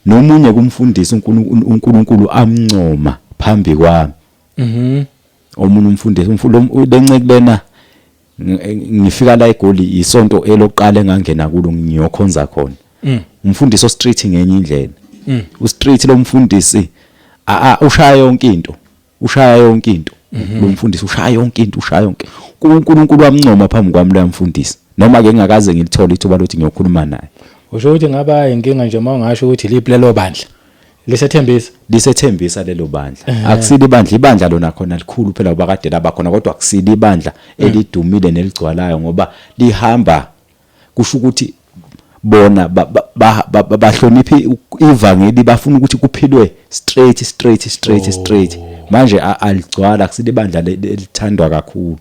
Nomunye kumfundisi, uNkulunkulu amncoma phambi kwami. Omunye umfundisi, lenceke lena, ngifika la eGoli, isonto elokuqala engangena kulo ngiyokhonza khona. Umfundisi o-strict ngenye indlela. U-strict lo mfundisi, ushaya yonke into. Ushaya yonke into. Lo mfundisi ushaya yonke into, ushaya yonke. uNkulunkulu wamncoma phambi kwami lo mfundisi. Noma ke ngingakaze ngilithole ithuba lokuthi ngiyokhuluma naye. Usho ukuthi ngaba inkinga nje uma ungasho ukuthi liphi lelo bandla? Lisethembisa. Lisethembisa lelo bandla. Akusile ibandla, ibandla lona khona likhulu phela ngoba kade laba khona, kodwa akusile ibandla elidumile neligcwalayo ngoba lihamba, kusho ukuthi bona bahlonipha ivangeli, bafuna ukuthi kuphilwe straight, straight, straight, straight. Manje aligcwala, akusile ibandla elithandwa kakhulu.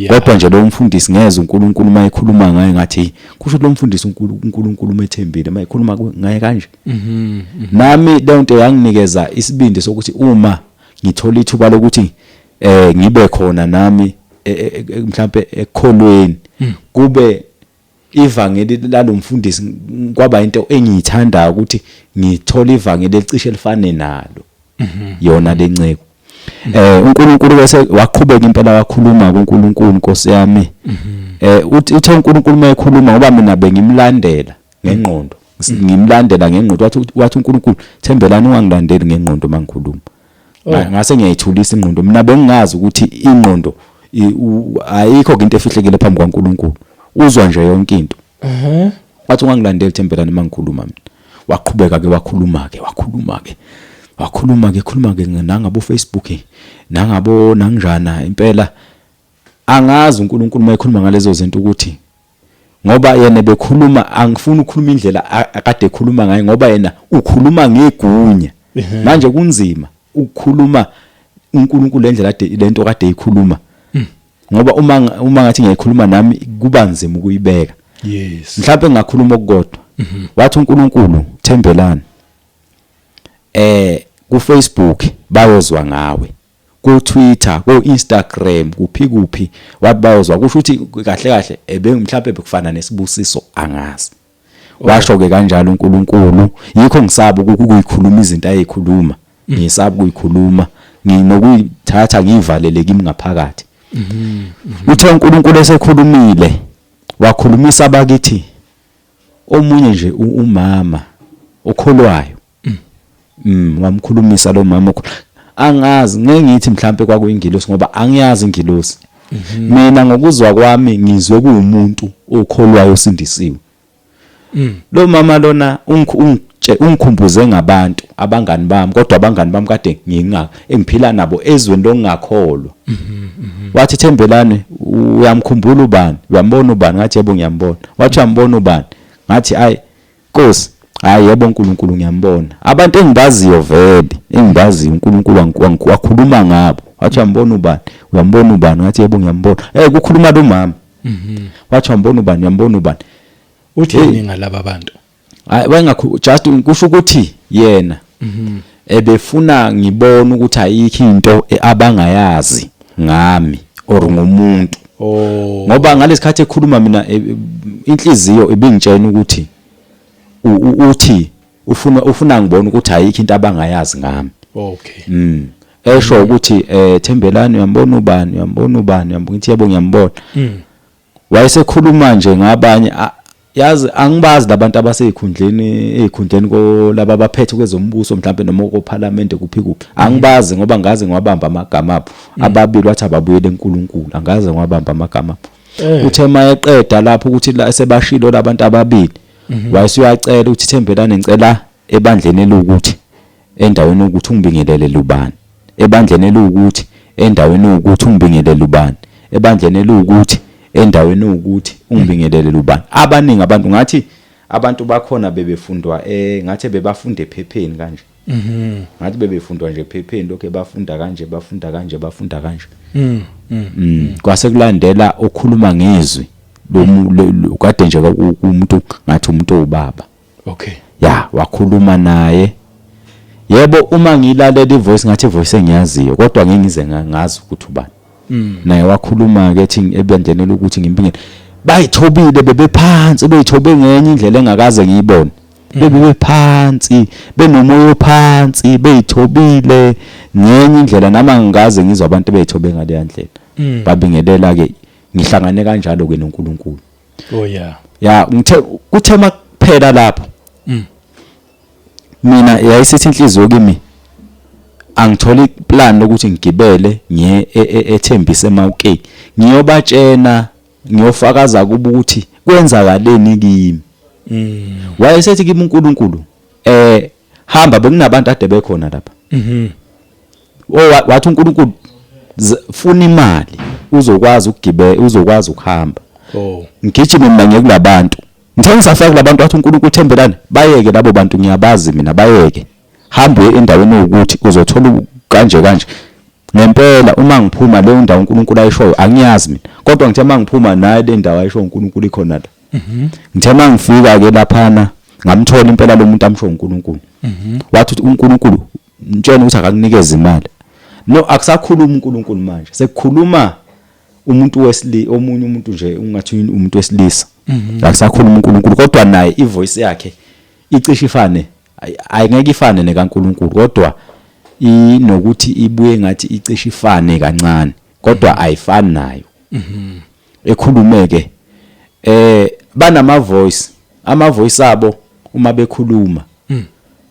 Kodwa nje lo mfundisi, ngeze uNkulunkulu mayekhuluma ngaye, ngathi kusho lo mfundisi uNkulunkulu umethembile mayekhuluma ngaye kanje. Nami leyo nto yanginikeza isibindi sokuthi uma ngithola ithuba lokuthi ngibe khona nami mhlambe ekholweni, kube ivangeli lalomfundisi, kwaba into engiyithandayo ukuthi ngithola ivangeli elicishe lifane nalo yona lenceko. UNkulunkulu bese waqhubeka impela wakhuluma kuNkulunkulu, Nkosi yami. Uthi uthe uNkulunkulu mayekhuluma, ngoba mina bengimlandela ngengqondo, ngimlandela ngengqondo, wathi uNkulunkulu, "Thembelani, ungangilandeli ngengqondo mangikhuluma." Ngase ngiyayithulisa ingqondo. Mina bengingazi ukuthi ingqondo ayikho into efihlekile phambi kwaNkulunkulu, uzwa nje yonke into. Wathi, "Ungangilandeli, Thembelani, mangikhuluma mina." Waqhubeka ke, wakhuluma ke, wakhuluma ke, wakhuluma ke, khuluma ke nangabo Facebook, nangabo nangjana impela. Angazi uNkulunkulu mayekhuluma ngalezo zinto ukuthi ngoba yena bekhuluma, angifuni ukukhuluma indlela akade ekhuluma ngayo, ngoba yena ukhuluma ngegunya. Manje kunzima ukukhuluma uNkulunkulu lendlela ade lento kade ikhuluma, ngoba uma ngathi ngiyayikhuluma nami kuba nzima ukuyibeka. Mhlawumbe ngingakhuluma okukodwa. Wathi uNkulunkulu, "Thembelani, ku Facebook bayozwa ngawe, ku Twitter, ku Instagram, kuphi kuphi." Wathi bayozwa, kusho ukuthi kahle kahle ebe mhlawumbe bekufana nesibusiso, angazi. Washo ke kanjalo uNkulunkulu. Yikho ngisaba ukuyikhuluma izinto ayikhuluma, ngisaba ukuyikhuluma, nginokuyithatha ngiyivalele kimi ngaphakathi. Uthe uNkulunkulu esekhulumile, wakhulumisa abakithi, omunye nje umama okholwayo. Wamkhulumisa lo mama. Angazi, ngeke ngithi mhlambe kwakuyingilosi ngoba angiyazi ingilosi. Mina ngokuzwa kwami ngizwe kuwumuntu okholwayo osindisiwe. Lo mama lona ungikhumbuze ngabantu, abangani bami, kodwa abangani bami kade nginga engiphila nabo ezweni lokungakholwa. Wathi, "Thembelani, uyamkhumbula ubani? Uyambona ubani?" Ngathi, "Yebo, ngiyambona." Wathi, "Uyambona ubani?" Ngathi, "Ayi Nkosi, hayi, yebo uNkulunkulu, ngiyambona." Abantu engibaziyo vele, engibaziyo, uNkulunkulu wakhuluma ngabo. Wathi, "Uyambona ubani? Uyambona ubani?" Ngathi, "Yebo, ngiyambona." Kukhuluma lo mama. Wathi, "Uyambona ubani? Uyambona ubani?" Uthini ngalaba bantu? Hayi, wayengakhu just kusho ukuthi yena ebefuna ngibone ukuthi ayikho into abangayazi ngami or ngomuntu. Ngoba ngalesikhathi ekhuluma, mina inhliziyo ibingitshela ukuthi uthi ufuna ngibone ukuthi ayikho into abangayazi ngami. Esho ukuthi, "Thembelani, uyambona ubani? Uyambona ubani?" Uyambona? Ngithi, "Yebo, ngiyambona." Wayesekhuluma nje ngabanye. Yazi angibazi labantu abasezikhundleni ezikhundleni ko laba abaphethe kwezombuso mhlambe noma kophalamende kuphi kuphi. Angibazi ngoba ngaze ngiwabamba amagama abo. Ababili wathi ababuyele eNkulunkulu. Angaze ngiwabamba amagama abo. Uthe mayeqeda lapho ukuthi la sebashilo labantu ababili. Wayesuyacela ukuthi Thembelani ngicela ebandleni elukuthi endaweni ukuthi ungibingelele lubani. Ebandleni eliwukuthi endaweni ewukuthi ungibingelele ubani. Ebandleni eliwukuthi endaweni ewukuthi ungibingelele ubani. Abaningi abantu ngathi abantu bakhona bebefundwa eh ngathi bebafunda ephepheni kanje. Mhm. Ngathi bebefundwa nje ephepheni lokho bafunda kanje bafunda kanje bafunda kanje. Mhm. Kwase kulandela okhuluma ngezwi lomu kade nje umuntu ngathi umuntu owubaba. Okay. Ya wakhuluma naye. Yebo uma ngilalela ivoice ngathi ivoice engiyaziyo kodwa ngeke ngize ngazi ukuthi ubani. Naye wakhuluma ke ethi ebandleni ukuthi ngimbingele. Bayithobile bebephansi beyithobe ngenye indlela engakaze ngiyibone. Bebephansi benomoya ophansi beyithobile ngenye indlela nami angikaze ngizwe abantu beyithobe ngaleya ndlela. Babingelela ke ngihlangane kanjalo ke noNkulunkulu. Oh yeah. Ya ngithe kuthe makuphela lapho. Mina yayisithi inhliziyo kimi angitholi iplan lokuthi ngigibele ngiye eThembisa eMawukeni ngiyobatshena ngiyofakaza kubo ukuthi kwenzakaleni kimi. Wayesethi kimi uNkulunkulu hamba bekunabantu ade bekhona lapha. Wathi uNkulunkulu funa imali uzokwazi ukugibela uzokwazi ukuhamba. Oh. Ngigijime mina ngiye kulabantu. Ngithe ngisafika kulabantu wathi uNkulunkulu Thembelani bayeke labo bantu ngiyabazi mina bayeke. Hamba uye endaweni ewukuthi uzothola kanje kanje. Ngempela uma ngiphuma leyo ndawo uNkulunkulu ayishoyo angiyazi mina. Kodwa ngithe uma ngiphuma naye le ndawo ayishoyo uNkulunkulu ikhona la. Ngithe uma ngifika ke laphana ngamthola impela lo muntu amsho uNkulunkulu. Wathi uNkulunkulu mtshena ukuthi akakunikeze imali. No akusakhuluma uNkulunkulu manje. Sekukhuluma umuntu wesili omunye umuntu nje ungathi umuntu wesilisa. Akusakhuluma uNkulunkulu kodwa naye ivoice yakhe icishe ifane ayingeke ifane nekaNkulunkulu kodwa inokuthi ibuye ngathi icishe ifane kancane kodwa ayifani nayo. Ekhulumeke banama voice ama voice abo uma bekhuluma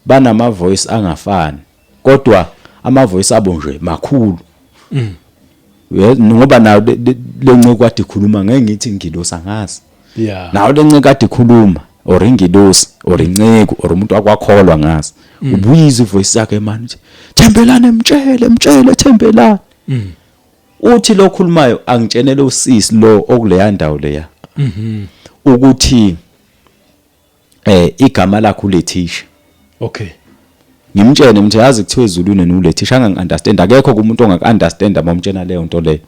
banama voice angafani kodwa ama voice abo nje makhulu. Ngoba nayo lenceku kade ikhuluma ngeke ngithi ingilosi angazi. Yeah. Nayo lenceku kade ikhuluma or ingilosi or inceku or umuntu akwakholwa ngazi. Ubuyizwa ivoice yakhe manje uthi Thembelani mtshele mtshele Thembelani. Uthi lo khulumayo angitshenele usisi lo okuleya ndawo leya. Ukuthi igama lakhe uLethisha. Okay. Ngimtshene ngithi yazi kuthiwa ezulwini nuLethisha angangi understand akekho kumuntu ongaku understand amamtshena leyo nto leyo.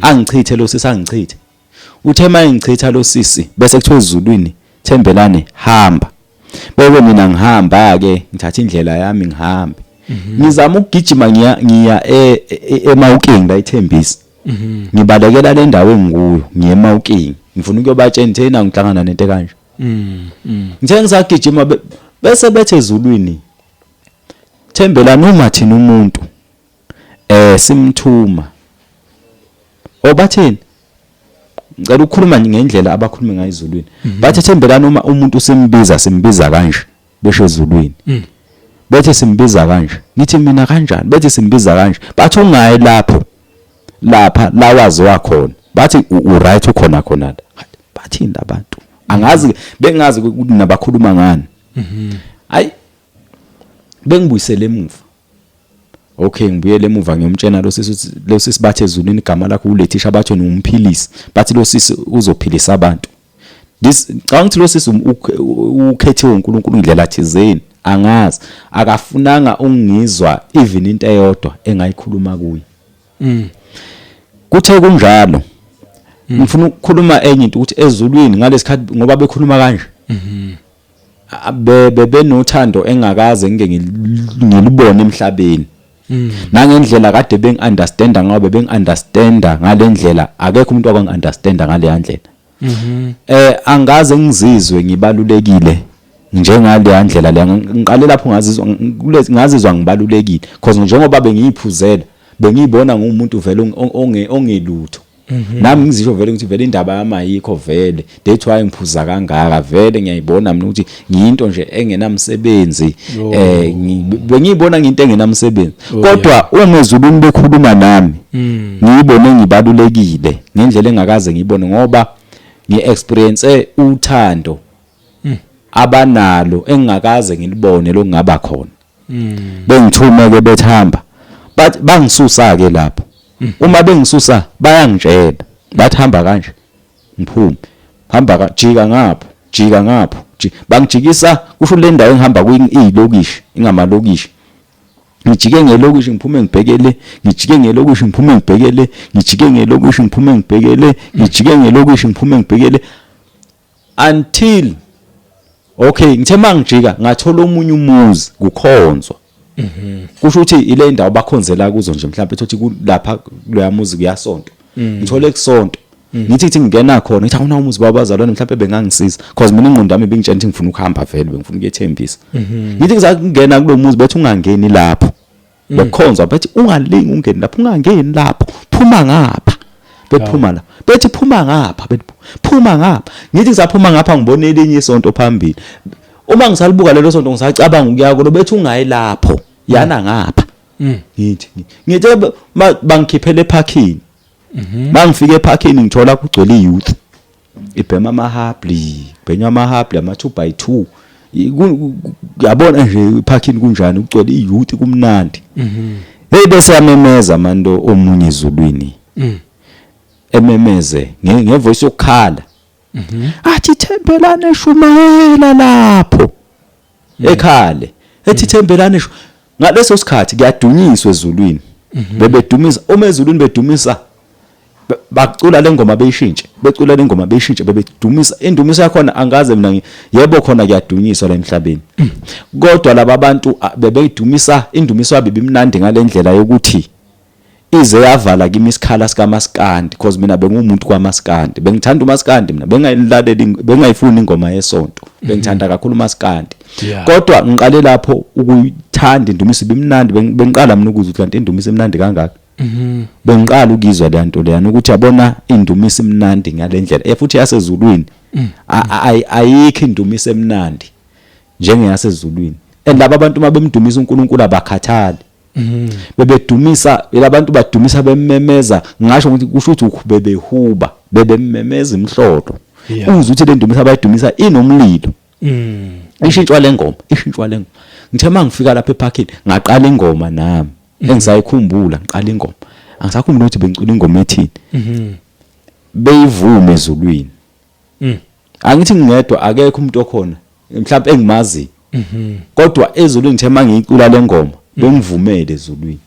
Angichithe lo sisi angichithe. Uthe mayengichitha lo sisi bese kuthiwa ezulwini Thembelani hamba. Bebe mina ngihamba ke ngithatha indlela yami ngihambe. Ngizama ukugijima ngiya ngiya eMawukeng la eThembisa. Ngibalekela le ndawo engikuyo ngiye eMawukeng. Ngifuna ukuyobatshela ngithe na ngihlangana nento kanje. Ngithe ngisagijima bese bethe ezulwini. Thembelani uma thina umuntu simthuma. Obathini? Ngicela ukukhuluma ngendlela abakhuluma ngayo ezulwini. Bathi Thembelani uma umuntu simbiza simbiza kanje besho ezulwini. Bethe simbiza kanje. Ngithi mina kanjani? Bethe simbiza kanje. Bathi ungayi lapho. Lapha la waziwa khona. Bathi u right ukhona khona la. Bathini labantu? Angazi bengazi ukuthi nabakhuluma ngani. Hayi bengibuyisele emuva. Okay ngibuyele emuva ngiyomtshena lo sisi ukuthi lo sisi bathe ezulwini igama lakho uLethisha bathe umphilisi bathi lo sisi uzophilisa abantu. This ngicabanga ukuthi lo sisi ukhethiwe uNkulunkulu indlela thizeni angazi akafunanga ungizwa even into eyodwa engayikhuluma kuye. Kuthe kunjalo ngifuna ukukhuluma enye into ukuthi ezulwini ngalesikhathi ngoba bekhuluma kanje. Bebenothando engakaze ngike ngilubone emhlabeni. Nangendlela kade bengi-understanda ngabe bengi-understanda ngalendlela akekho umuntu owangi-understanda ngaleya ndlela. Angaze ngizizwe ngibalulekile njengaleya ndlela leya ngiqale lapho ngazizwa ngazizwa ngibalulekile because njengoba bengiyiphuzela bengiyibona ngumuntu vele ongelutho. Nami ngizisho vele ukuthi vele indaba yami ayikho vele, that's why ngiphuza kangaka vele. Ngiyayibona mina ukuthi ngiyinto nje engenamsebenzi. Bengiyibona ngiyinto engenamsebenzi, kodwa uma ezulwini bekhuluma nami, ngiyibone ngibalulekile ngendlela engakaze ngiyibone, ngoba ngi-experience uthando abanalo engingakaze ngilibone lokungaba khona. Bengithume ke bethamba, bathi bangisusa ke lapho. Uma bengisusa bayangitshela, bathi hamba kanje, ngiphume, hamba ka jika ngapho, jika ngapho, bangijikisa. Kusho le ndawo engihamba kuyilokishi, ingamalokishi. Ngijike ngelokishi, ngiphume ngibheke le, ngijike ngelokishi, ngiphume ngibheke le, ngijike ngelokishi, ngiphume ngibheke le, ngijike ngelokishi, ngiphume ngibheke le, until, okay, ngithe mangijika ngathola omunye umuzi kukhonzwa. Kusho ukuthi ile ndawo bakhonzela kuzo nje, mhlawumbe thothi kulapha kuloya muzi kuyasonto. Ngithole kusonto, ngithi ngingena khona, ngithi awuna umuzi babazalwane, mhlawumbe bengangisiza, cause mina ingqondo yami ibingitshela ukuthi ngifuna ukuhamba vele, bengifuna ukuyethembisa. Ngithi ngizakungena kulo muzi, bethi ungangeni lapho, bekukhonzwa, bethi ungalingi ungeni lapho, ungangeni lapho, phuma ngapha. Bephuma la, bethi phuma ngapha, bethi phuma ngapha. Ngithi ngisaphuma ngapha, ngibona elinye isonto phambili. Uma ngisalibuka lelo sonto, ngisacabanga ukuya kulo, bethi ungayi lapho, yana ngapha. Ngithi bangikhiphele eparkini. Mangifika eparkini, ngithola kugcwele i-youth ibhema amahabli, bhenywa amahabli ama 2 by 2. Yabona nje eparkini kunjani, kugcwele i-youth, kumnandi. Hey, bese yamemeza manje omunye ezulwini, ememeze ngevoice yokukhala, athi Thembelane, shumayela lapho. Ekhale ethi Thembelane shu. Ngaleso sikhathi kuyadunyiswa ezulwini, bebedumisa. Uma ezulwini bedumisa, bacula le ngoma beyishintshe, becula le ngoma beyishintshe, bebedumisa. Indumiso yakhona angaze mina yebo, khona kuyadunyiswa la emhlabeni, kodwa laba bantu bebedumisa, indumiso yabo ibimnandi ngale ndlela yokuthi ize yavala kimi isikhala sikamaskandi, because mina bengumuntu kwamaskandi, bengithanda umaskandi mina, bengayilaleli, bengayifuni ingoma yesonto, bengithanda kakhulu umaskandi. Kodwa ngiqale lapho ukuyithanda indumiso, ibimnandi. Bengiqala mina ukuzwa ukuthi kanti indumiso imnandi kangaka. Bengiqala ukuyizwa le nto leyana ukuthi yabona indumiso imnandi ngale ndlela, futhi yasezulwini. Ayikho indumiso emnandi njengeyasezulwini, and laba bantu uma bemdumisa uNkulunkulu abakhathali. Bebedumisa labantu, badumisa bememeza. Ngisho ukuthi kusho ukuthi bebehuba, bebememeza imhlolo. Uzwe ukuthi le ndumiso abayidumisa inomlilo. Ishintshwa le ngoma, ishintshwa le ngoma. Ngithe mangifika lapha eparkini, ngaqala ingoma nami engisayikhumbula. Ngiqala ingoma, angisakhumbula ukuthi bengicula ingoma ethini. Beyivume ezulwini. Angithi ngingedwa, akekho umuntu okhona mhlawumbe engimazi, kodwa ezulwini ngithe mangiyicula le ngoma, bengivumele ezulwini.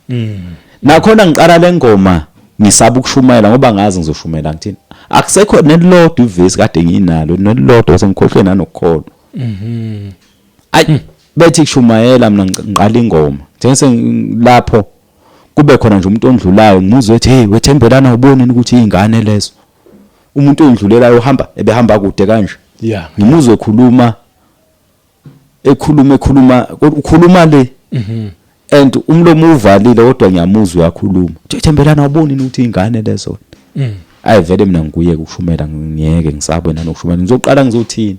Nakhona ngiqala le ngoma ngisaba ukushumayela, ngoba ngazi ngizoshumayela ngithini. Akusekho nelilodwa ivesi kade nginalo, nelilodwa, sengikhohlwe nanokukholwa. Ayi, bethi kushumayela, mina ngiqala ingoma njengese lapho kube khona nje umuntu ondlulayo, ngimuzwe ethi, "Hey, wethembelana, ubonini ukuthi izingane lezo?" Umuntu ondlulelayo uhamba, ebehamba kude kanje. Ngimuzwe ekhuluma, ekhuluma, ekhuluma, ukhuluma le and umlomo uvalile, kodwa ngiyamuzwa uyakhuluma. Thembelana, awuboni ukuthi ingane lezo? Ayi vele mina ngikuye ukushumela, ngiyeke, ngisabe nanokushumela. Ngizoqala ngizothini?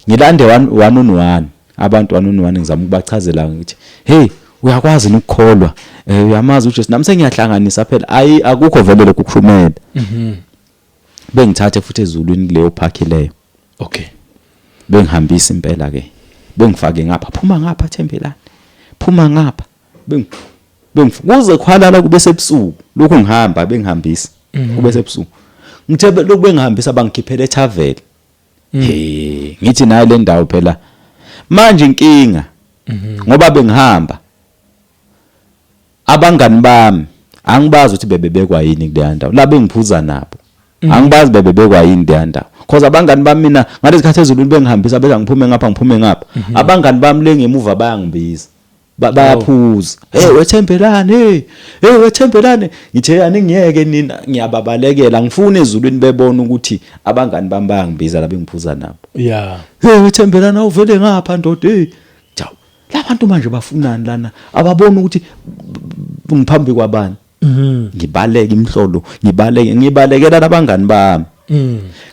Ngilande one, one on one abantu, one on one, ngizama ukubachazela ngithi, "Hey, uyakwazi ukukholwa? Uyamazi uJesu?" Nami sengiyahlanganisa phela. Ayi, akukho vele lokhu kushumela. Bengithathe futhi ezulwini kuleyo park leyo. Bengihambisa impela ke, bengifake ngapha, phuma ngapha Thembelani, phuma ngapha. Kuze khwalala, kube sebusuku lokhu ngihamba, bengihambisa kube sebusuku. Ngithe lokhu bengihambisa, bangikhiphela ethaveni. He, ngithi nayo le ndawo phela manje inkinga, ngoba bengihamba abangani bami, angibazi ukuthi bebebekwa yini kuleya ndawo la bengiphuza nabo. Angibazi bebebekwa yini kuleya ndawo, cause abangani bami mina ngalezi khathi ezulwini bengihambisa, beza ngiphume ngapha, ngiphume ngapha, abangani bami le ngemuva bayangibiza, bayaphuza, "Hey, wethembelane, hey, hey, wethembelane." Ngithe aningiyeke nina, ngiyababalekela, ngifuna ezulwini bebona ukuthi abangani bami bayangibiza la bengiphuza nabo. "Hey, wethembelane, awuvele ngapha ndoda, hey." Cha, labantu manje bafunani lana? Ababona ukuthi ngiphambi kwabani? Ngibaleke imhlolo, ngibaleke, ngibalekela labangani bami.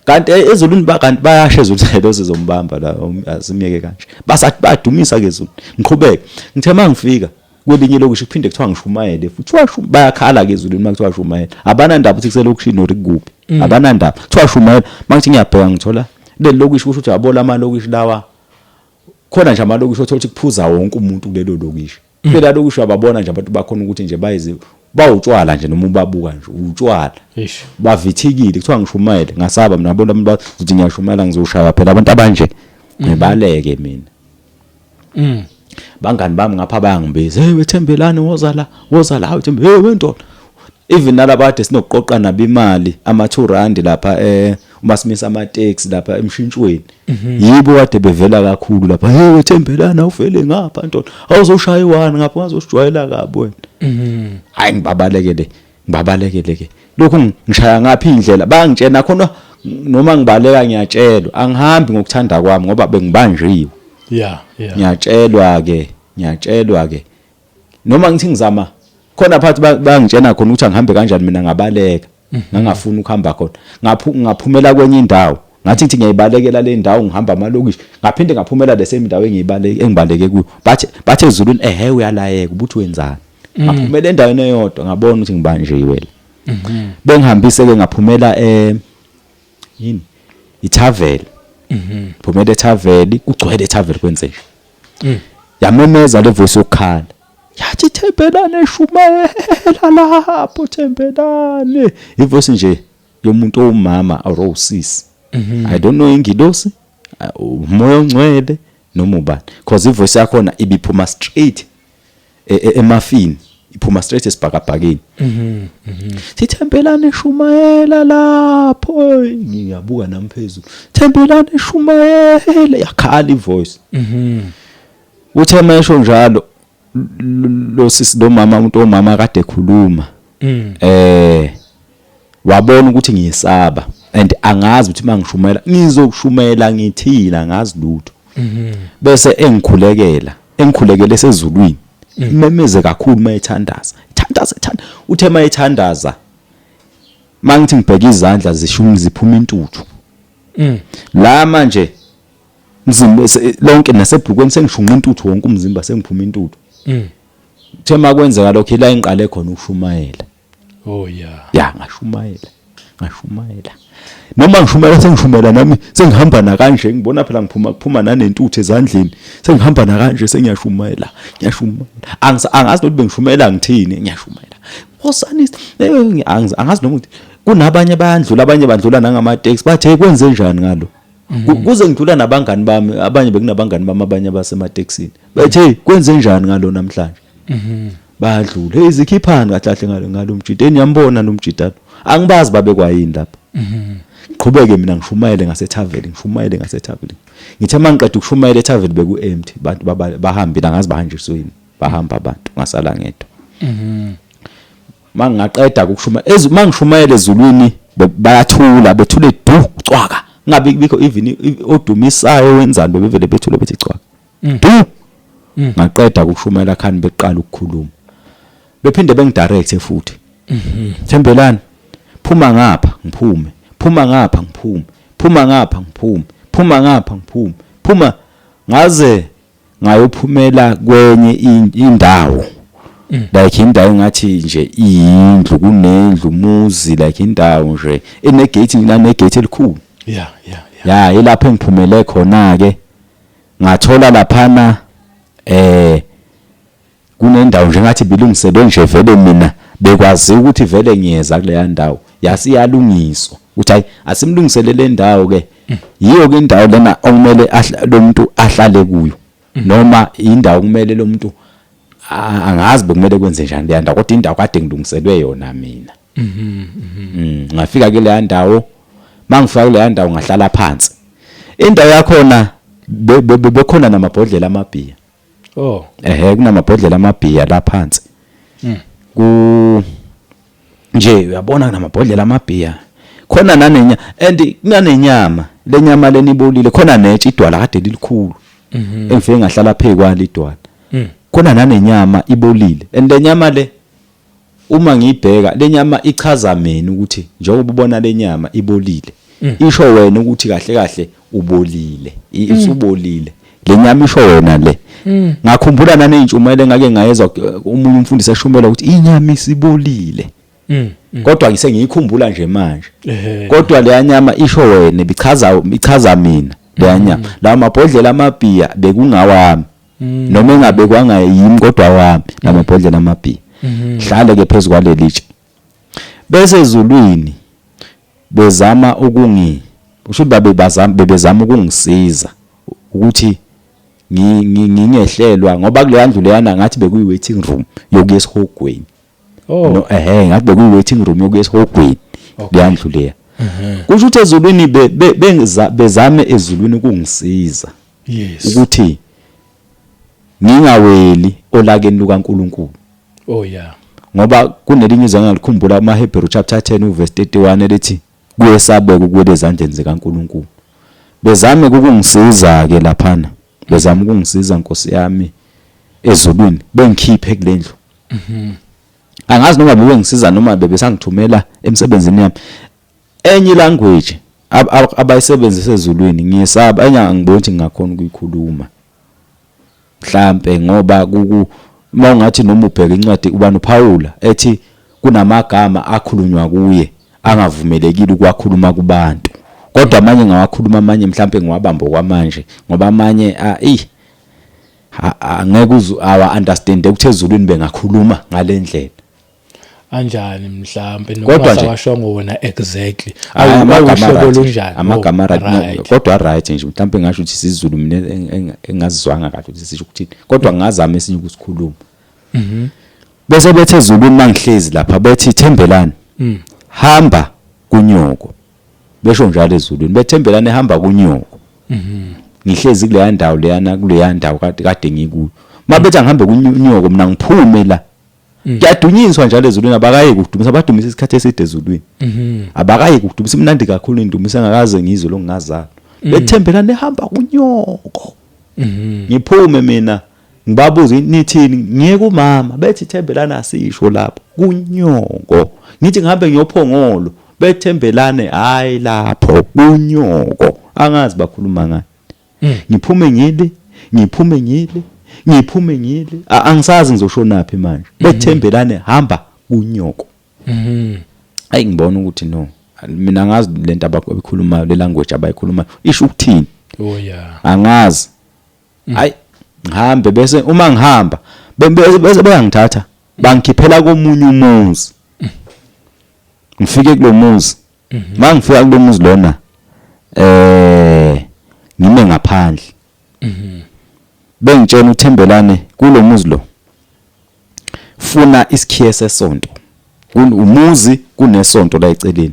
Kanti ezulwini kanti bayasho ezulwini lo sizombamba la, asimyeke kanje. Basathi badumisa ke ezulwini. Ngiqhubeke. Ngithe mangifika kwelinye lokishi kuphinde kuthiwa ngishumayele futhi. Kuthiwa bayakhala ke ezulwini makuthiwa shumayela. Abanandaba ukuthi kuselokishini or kuphi. Abanandaba. Kuthiwa shumayela. Mangithi ngiyabheka ngithola leli lokishi, kusho ukuthi yabo lamalokishi lawa, khona nje amalokishi othola ukuthi kuphuza wonke umuntu kulelo lokishi. Phela lokishi ababona nje abantu bakhona ukuthi nje bayizi bawutshwala nje, noma ubabuka nje utshwala. Bavithikile. Kuthiwa ngishumayele, ngasaba mina, ngabona abantu bazothi ngiyashumayela ngizoshaya phela abantu abanje, ngibaleke mina. Bangani bami ngapha bayangibiza, hey wethembelani, woza la, woza la, wethembe, hey wendoda. Even nalaba kade sinokuqoqa nabo imali ama 2 rand lapha, uma simisa ama taxi lapha emshintshweni, yibo kade bevela kakhulu lapha, hey wethembelani, awuvele ngapha ndoda, awuzoshaya iwani ngapha, ungazosijwayela kabi wena. Hayi, ngibabalekele, ngibabalekele ke lokhu, ngishaya ngapha indlela bayangitshela khona, noma ngibaleka ngiyatshelwa, angihambi ngokuthanda kwami ngoba bengibanjiwe. Ngiyatshelwa ke, ngiyatshelwa ke, noma ngithi ngizama khona phakathi bayangitshena khona ukuthi angihambe kanjani. Mina ngabaleka, ngangafuni ukuhamba khona, ngaphumela kwenye indawo, ngathi ngithi ngiyayibalekela le ndawo, ngihamba amalokishi, ngaphinde ngaphumela le same ndawo engiyibaleke engibaleke kuyo. Bathi ezulwini, ehe, uyalayeka ubuthi wenzani? Ngaphumela endaweni eyodwa, ngabona ukuthi ngibanjiwe la. Bengihambise ke, ngaphumela yini, ithaveli. Phumela ethaveli, kugcwele ethaveli, kwenze nje. Yamemeza le voice yokukhala, yathi Thembelane, shumayela lapho Thembelane. Ivoice nje yomuntu owumama or owusisi, I don't know, ingilosi, umoya ongcwele noma ubani, because ivoice yakhona ibiphuma straight emafini, iphuma straight esibhakabhakeni. Sithembelane, shumayela lapho. Ngiyabuka nami phezulu, Thembelane, shumayela, yakhala ivoice. Uthe mayesho njalo lo sisi, lo mama, umuntu omama kade ekhuluma, wabona ukuthi ngiyesaba and angazi ukuthi mangishumayela ngizokushumayela ngithina, angazi lutho. Bese engikhulekela, engikhulekele sezulwini, memeze kakhulu mayethandaza, thandaza, thanda. Uthe mayethandaza, mangithi ngibheka izandla zishumi ziphuma intuthu. La manje mzimba lonke nasebhlukweni sengishunqa intuthu, wonke umzimba sengiphuma intuthu. Kuthe makwenzeka lokho ila engiqale khona ukushumayela. Oh yeah. Ya, ngashumayela, ngashumayela, noma ngishumayela sengishumela nami sengihamba na kanje, ngibona phela ngiphuma kuphuma nanentuthu ezandleni, sengihamba na kanje, sengiyashumayela, ngiyashumayela. Angazi nokuthi bengishumayela ngithini, ngiyashumayela, wosani, angazi noma ukuthi kunabanye bayandlula, abanye bandlula nangamateksi, bathi hey, kwenze njani ngalo? Kuze ngidlula nabangani bami abanye, bekunabangani bami abanye abasemateksini, bathi hey, kwenze njani ngalo namhlanje? Bayadlula, hey, zikhiphani kahle kahle ngalo mjita, eniyambona lo mjita lo? Angibazi babe kwayini lapha. Ngiqhubeke mina ngishumayele ngasethaveni, ngishumayele ngasethaveni. Ngithe mangiqeda ukushumayela ethaveni, beku empty, abantu bahambile, angazi bahanjiswe yini, bahamba abantu, ngasala ngedwa. Mangingaqeda ukushumayela, mangishumayela ezulwini bayathula, bethule du, cwaka, ngabe bikho even odumisayo wenzani, bebevele bethule bethi cwaka, du. Ngaqeda ukushumayela, khani beqala ukukhuluma, bephinde bengidirect futhi, Thembelani, phuma ngapha, ngiphume, phuma ngapha, ngiphume, phuma ngapha, ngiphume, phuma ngapha, ngiphume, phuma, ngaze ngayophumela kwenye indawo, like indawo engathi nje iyindlu, kunendlu, umuzi, like indawo nje enegate, nanegate elikhulu. Ya, ilapho engiphumele khona ke, ngathola laphana kunendawo nje ngathi bilungiselwe nje vele mina, bekwazi ukuthi vele ngiyeza kuleya ndawo, yasiyalungiswa ukuthi hayi, asimlungisele le ndawo ke, yiyo ke indawo lena okumele lo muntu ahlale kuyo, noma indawo kumele lo muntu angazi bekumele kwenze njani leya ndawo, kodwa indawo kade ngilungiselwe yona mina. Ngafika kuleya ndawo, mangifika kuleya ndawo ngahlala phansi. Indawo yakhona bekhona namabhodlela amabhiya. Oh. Ehhe, kunamabhodlela amabhiya la phansi. Ku nje uyabona kunamabhodlela amabhiya. Khona nanenya and kunanenyama, lenyama lenibolile, khona netshe, idwala kade lilikhulu. Engifike ngahlala phezu kwalo idwala. Khona nanenyama ibolile and lenyama le Uma ngiyibheka lenyama ichaza mina ukuthi njengoba ubona lenyama ibolile, isho wena ukuthi kahle kahle ubolile, isubolile lenyama, isho wena le. Ngakhumbula naneyintshumayelo engake ngayezwa omunye umfundisi eshumela ukuthi inyama isibolile, kodwa ngise ngiyikhumbula nje manje. Kodwa leya nyama isho wena, ibichaza, ichaza mina leya nyama. Lawa mabhodlela amabhiya bekungawami, noma engabekwanga yimi, kodwa wami lamabhodlela amabhiya. Hlale ke phezu kwaleli tshe. Bese ezulwini bezama ukungi, kusho ukuthi babe bazama, bebezama ukungisiza ukuthi ngingehlelwa, ngoba kuleya ndlu leyana ngathi bekuyi waiting room yokuya esihogweni. No, ehe, ngathi bekuyi waiting room yokuya esihogweni leya ndlu leya. Kusho ukuthi ezulwini bezame ezulwini ukungisiza ukuthi ngingaweli olakeni lukaNkulunkulu. Ngoba kunelinye izwi engalikhumbula kumaHebheru chapter 10 uverse 31 elithi kuyesabeka ukuwela ezandleni zikaNkulunkulu. Bezame ukungisiza ke laphana, bezama ukungisiza, Nkosi yami, ezulwini, bengikhiphe kule ndlu. Angazi noma bebengisiza noma bebesangithumela emsebenzini yami. Enye language abayisebenzisa ezulwini ngiyesaba, enye angiboni ukuthi ngingakhona ukuyikhuluma mhlambe, ngoba kuku uma ungathi noma ubheka incwadi ubani uPaula ethi kunamagama akhulunywa kuye angavumelekile ukuwakhuluma kubantu, kodwa amanye ngawakhuluma, amanye mhlambe ngiwabamba okwamanje, ngoba amanye ayi, angeke uze awa understand ukuthi ezulwini bengakhuluma ngalendlela. Anjani mhlambe? Kodwa noma nje- sawashongo wona exactly? Hhayi, amagama Awuhlobo right. lunjani? Amagama Oh, right. No, right. kodwa right nje mhlawumbe ngasho ukuthi isiZulu mina engazizwanga kahle ukuthi sisho ukuthini, kodwa ngingazama esinye ukusikhuluma. Bese bethi ezulwini mangihlezi lapha, bethi, "Thembelani, hamba kunyoko." Besho njalo ezulwini, bethembelane, hamba kunyoko. Ngihlezi kuleya ndawo leyana, kuleya ndawo kade kade ngikuyo. Mabethi angihambe kunyoko, mina ngiphume la. Kuyadunyiswa njalo ezulwini, abakayi kudumisa, badumisa isikhathi eside ezulwini. Abakayi kudumisa, imnandi kakhulu indumiso engakaze ngizwe lo ngingazalwa. Bethembelane, hamba kunyoko. Ngiphume mina ngibabuze, "Nithini?" Ngiye kumama, bethi, "Thembelane, asisho lapho kunyoko." Ngithi ngihambe ngiyophongolo, bethembelane, hayi, lapho kunyoko. Angazi bakhuluma ngani. Ngiphume ngile, ngiphume ngile, ngiphume ngile, angisazi ngizoshonaphi manje. Bethembelane, hamba kunyoko. Ayi, ngibona ukuthi no, mina angazi lento abayikhulumayo, le language abayikhulumayo isho ukuthini. Angazi. Hayi, ngihambe, bese uma ngihamba bese beyangithatha bangikhiphela komunye umuzi. Ngifike kulo muzi, mangifika kulo muzi lona, ngime ngaphandle, bengitshela, "Uthembelane, kulo muzi lo funa isikhiye sesonto." Umuzi kunesonto la eceleni.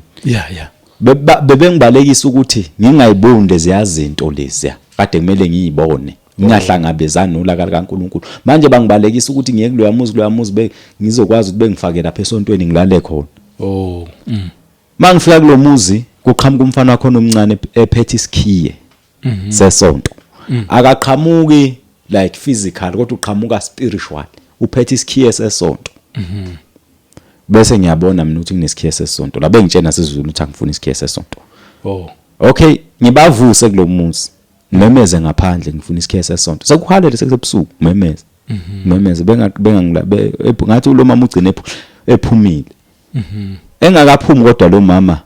Bebengibalekisa ukuthi ngingayiboni leziya zinto leziya kade kumele ngiyibone, ngingahlangabezani nolaka likaNkulunkulu. Manje bangibalekisa ukuthi ngiye kuloya muzi, kuloya muzi ngizokwazi ukuthi bengifake lapha esontweni ngilale khona. Mangifika kulo muzi kuqhamuka umfana wakhona omncane ephethe isikhiye sesonto. Akaqhamuki like physical, kodwa uqhamuka spiritual, uphethe isikhiye sesonto. Bese ngiyabona mina ukuthi kunesikhiye sesonto la. Bengitshena nasezulu ukuthi angifuni isikhiye sesonto. Okay, ngibavuse kulo muzi, ngimemeze ngaphandle, ngifuna isikhiye sesonto. Sekuhalele, sekusebusuku, ngimemeze, ngimemeze, bengangila ngathi lo mama ugcine ephumile. Engakaphumi kodwa lo mama,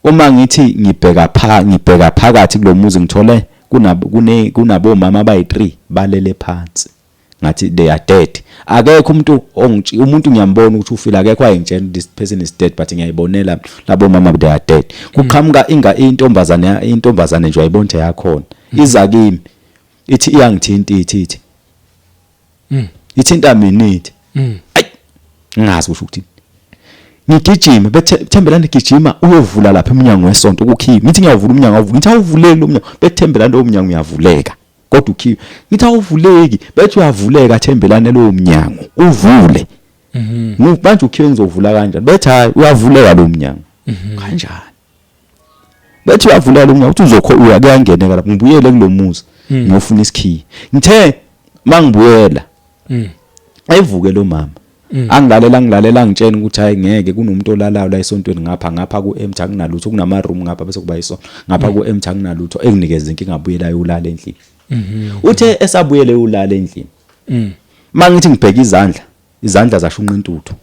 uma ngithi ngibheka pha, ngibheka phakathi kulo muzi, ngithole kunabo kunabo abayi3 balele phansi, ngathi they are dead. Akekho umuntu umuntu ngiyambona ukuthi ufile, akekho ayengitshela this person is dead, but ngiyayibonela labo mama, they are dead. Kuqhamuka inga intombazane, intombazane nje uyayibona ukuthi yakhona, iza kimi ithi iyangithinta, ithi ithinta mina, ithi ayi, ngingazi kusho ukuthi ngigijime. Bethembelani, gijima uyovula lapha eminyango wesonto kukhiwe. Ngithi ngiyawuvula umnyango, awuvula. Ngithi awuvuleki lo mnyango. Bethembelani, lowo mnyango uyavuleka kodwa ukhiwe. Ngithi awuvuleki, bethi uyavuleka, thembelane, lowo mnyango uvule. Manje ukhiwe, ngizovula kanjani? Bethi hayi, uyavuleka lo mnyango. Kanjani? Bethi uyavuleka lo mnyango, uthi uzokho uya kuyangeneka lapho. Ngibuyele kulo muzi ngiyofuna isikhiye. Ngithe mangibuyela, ayivuke lo mama. Angilalela angilalela angitshena ukuthi hayi ngeke kunomuntu olalayo la esontweni ngapha ngapha ku empty akunalutho kunama room ngapha bese kuba isonto ngapha ku empty akunalutho enginikeza inkinga abuyela ayolala endlini. Uthe esabuyele uyolala endlini. Mangithi ngibheka izandla, izandla zashunqa intuthu.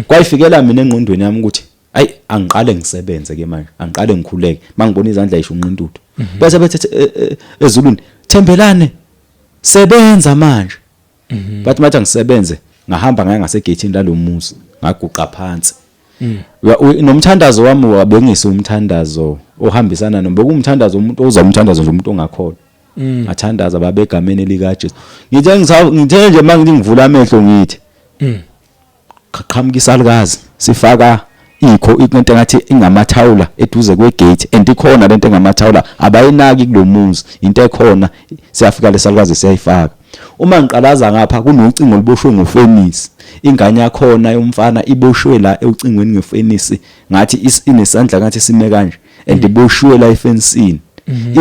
Kwayifikela mina engqondweni yami ukuthi ayi angiqale ngisebenze ke manje, angiqale ngikhuleke. Mangibona izandla zishunqa intuthu. Bese bethe e, e, ezulwini, Thembelane sebenza manje. Bathi mathi angisebenze, ngahamba ngaya ngasegeyithini lalomuzi, ngaguqa phansi. Nomthandazo wami wabengise umthandazo ohambisana noma bekuwumthandazo umuntu ozwa umthandazo nje umuntu ongakholwa. Ngathandaza baba egameni likaJesu. Ngithe ngithe nje mangithi ngivula amehlo ngithi qhamuka isalukazi sifaka ikho into engathi ingamathawula eduze kwegate and ikhona lento engamathawula abayinaki kulomuzi into ekhona siyafika lesalukazi siyayifaka uma ngiqalaza ngapha kunocingo oluboshwe ngofenisi ingane yakhona yomfana iboshwe la ecingweni ngefenisi ngathi inesandla ngathi sime kanje and iboshiwe la efensini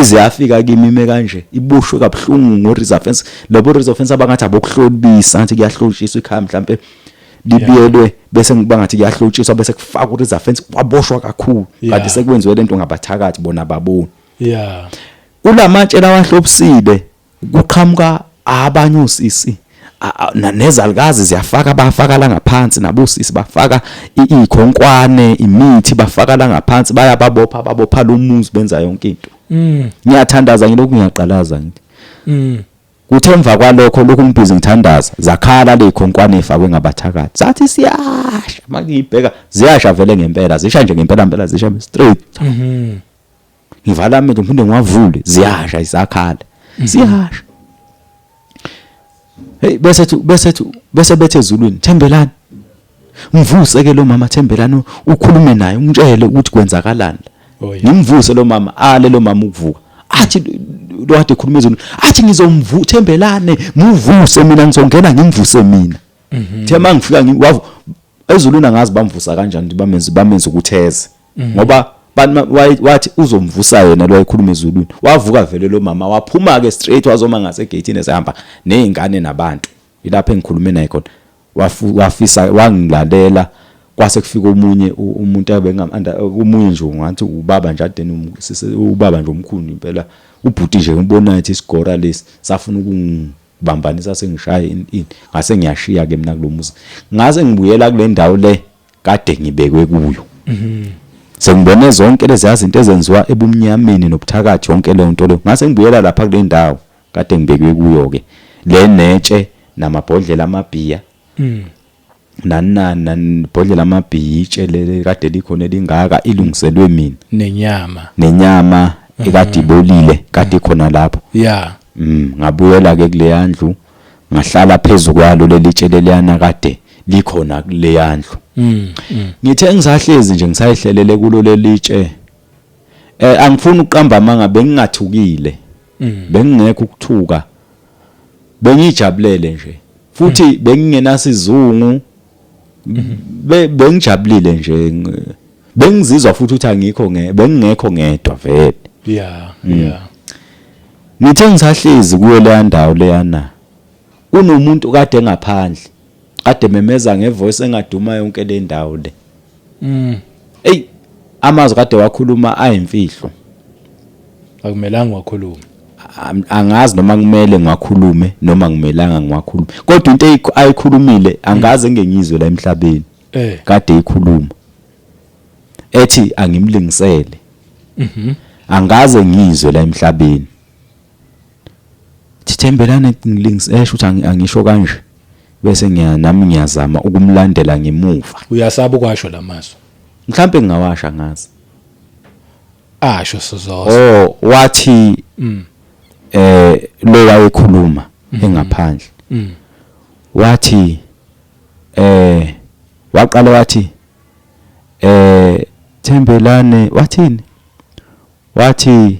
ize yafika kimi ime kanje iboshwe kabuhlungu ngo reserve fence labo reserve fence abangathi abokuhlobisa ngathi kuyahlotshiswa ikhaya mhlambe libiyelwe bese ngiba ngathi kuyahlotshiswa bese kufakwa u-reserve fence kwaboshwa kakhulu kanti sekwenziwe lento ngabathakathi bona baboni yeah kulamatshe lawahlobisile kuqhamuka abanye osisi nezalukazi ziyafaka bafaka la ngaphansi nabosisi bafaka ikhonkwane imithi bafaka la ngaphansi bayababopha babopha lo muzi benza yonke into Ngiyathandaza ngilokhu ngiyaqalaza ngithi Kuthe emva kwalokho lokhu ngibhizi ngithandaza zakhala lezikhonkwane efakwe ngabathakathi zathi siyasha mangiyibheka ziyasha vele ngempela zisha nje ngempela impela zisha straight Ngivala amehlo ngiphinde ngiwavule ziyasha isakhala siyasha hey bese thu bese thu bese bethe ezulwini Thembelani mvuse ke lo mama Thembelani ukhulume naye umtshele ukuthi kwenzakalani Oh, yeah. ngimvuse lo mama ale lo mama ukuvuka athi lo kade ekhuluma ezulwini athi ngizomvu Thembelane muvuse mina ngizongena ngimvuse mina Thema mangifika ngiwavu ezulwini angazi bamvusa kanjani bamenza bamenza ukuthi eze ngoba wathi uzomvusa yena lo wayekhuluma ezulwini wavuka vele lo mama waphuma ke straight wazoma ngasegate esehamba nezingane nabantu ilapho engikhulume naye khona wafisa wangilalela kwase kufika omunye umuntu abengamanda omunye nje ngathi ubaba nje adeni ubaba nje omkhulu impela ubhuti nje ngibonayo ukuthi isigora lesi safuna ukungibambanisa sengishaya ini ngase ngiyashiya ke mina kulomuzi ngase ngibuyela kule ndawo le kade ngibekwe kuyo sengibone zonke lezi zinto ezenziwa ebumnyameni nobuthakathi yonke leyo nto leyo ngase ngibuyela lapha kule ndawo kade ngibekwe kuyo ke le netshe namabhodlela amabhiya nani nani nani ibhodlela amabhiya itshe leli kade likhona elingaka ilungiselwe mina nenyama nenyama ekade ibolile kade ikhona lapho yeah Ngabuyela ke kuleya ndlu ngahlala phezu kwalo leli tshe leliyana kade likhona kuleya ndlu. Ngithe ngisahlezi nje ngisayihlelele kulo leli tshe. Angifuni ukuqamba amanga bengingathukile. Bengingekho ukuthuka. Bengijabulele nje. Futhi bengingenasizungu. Bengijabulile nje. Bengizizwa futhi ukuthi angikho nge bengingekho ngedwa vele. Yeah. Ngithe ngisahlezi kuyo leya ndawo leyana kunomuntu kade engaphandle kade memeza ngevoice engaduma yonke le ndawo le. Ey amazwi kade wakhuluma ayimfihlo. Akumelanga wakhuluma. Angazi noma kumele ngiwakhulume noma ngimelanga ngiwakhulume. Kodwa into ayikhulumile angaze ngengizwe la emhlabeni. Kade ikhuluma. Ethi angimlingisele. Angaze ngizwe la emhlabeni. Thembelane ngilingise esho ukuthi angisho kanje. Bese ngiya nami ngiyazama ukumlandela ngemuva. Uyasaba ukwasho lamazwi. Mhlambe ngingawasha ngazi. Asho sizozo. Oh wathi lo wayekhuluma engaphandle. Wathi waqala wathi Thembelane wathini? Wathi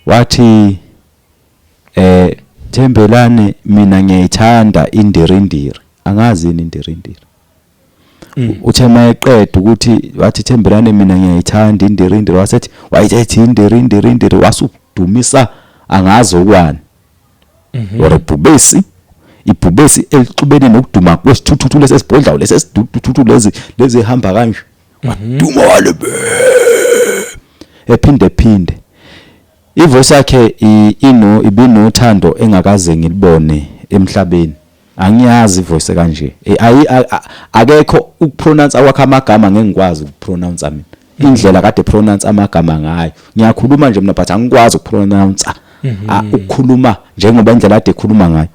wathi Thembelane mina ngiyayithanda indirindiri. Angazi yini indirindiri. Uthe mayeqeda ukuthi wathi Thembelane mina ngiyayithanda indirindiri wasethi wayethi indirindiri indiri wasudumisa angazi okwani. Or ibhubesi. Ibhubesi elixubene nokuduma kwesithuthuthu lesi esibhodlayo lesi esiduduthuthu lezi lezi ehamba kanje. Waduma wale be. Ephinde phinde. Ivoice yakhe ino ibinothando engakaze ngilibone emhlabeni. Angiyazi ivoice kanje. Eh, ayi akekho ukupronounce kwakhe amagama ngeke ngikwazi ukupronounce mina. Indlela kade pronounce amagama ngayo. Ngiyakhuluma nje mina but angikwazi ukupronounce. Ukukhuluma njengoba indlela ade ekhuluma ngayo.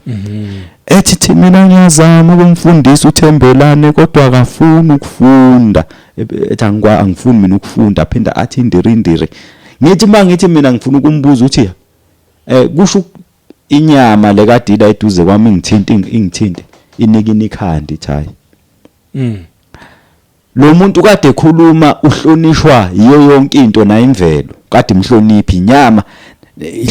Ethi thi mina ngiyazama ukumfundisa uThembelane kodwa akafuni ukufunda. Ethi angikwa angifuni mina ukufunda aphinda athi indiri indiri. Ngithi mangithi mina ngifuna ukumbuza uthi eh kusho inyama le kadila eduze kwami ingithinte ingithinte inikina ikhanda ithi hayi. Lo muntu kade ekhuluma uhlonishwa yiyo yonke into nayo imvelo kade imhlonipha inyama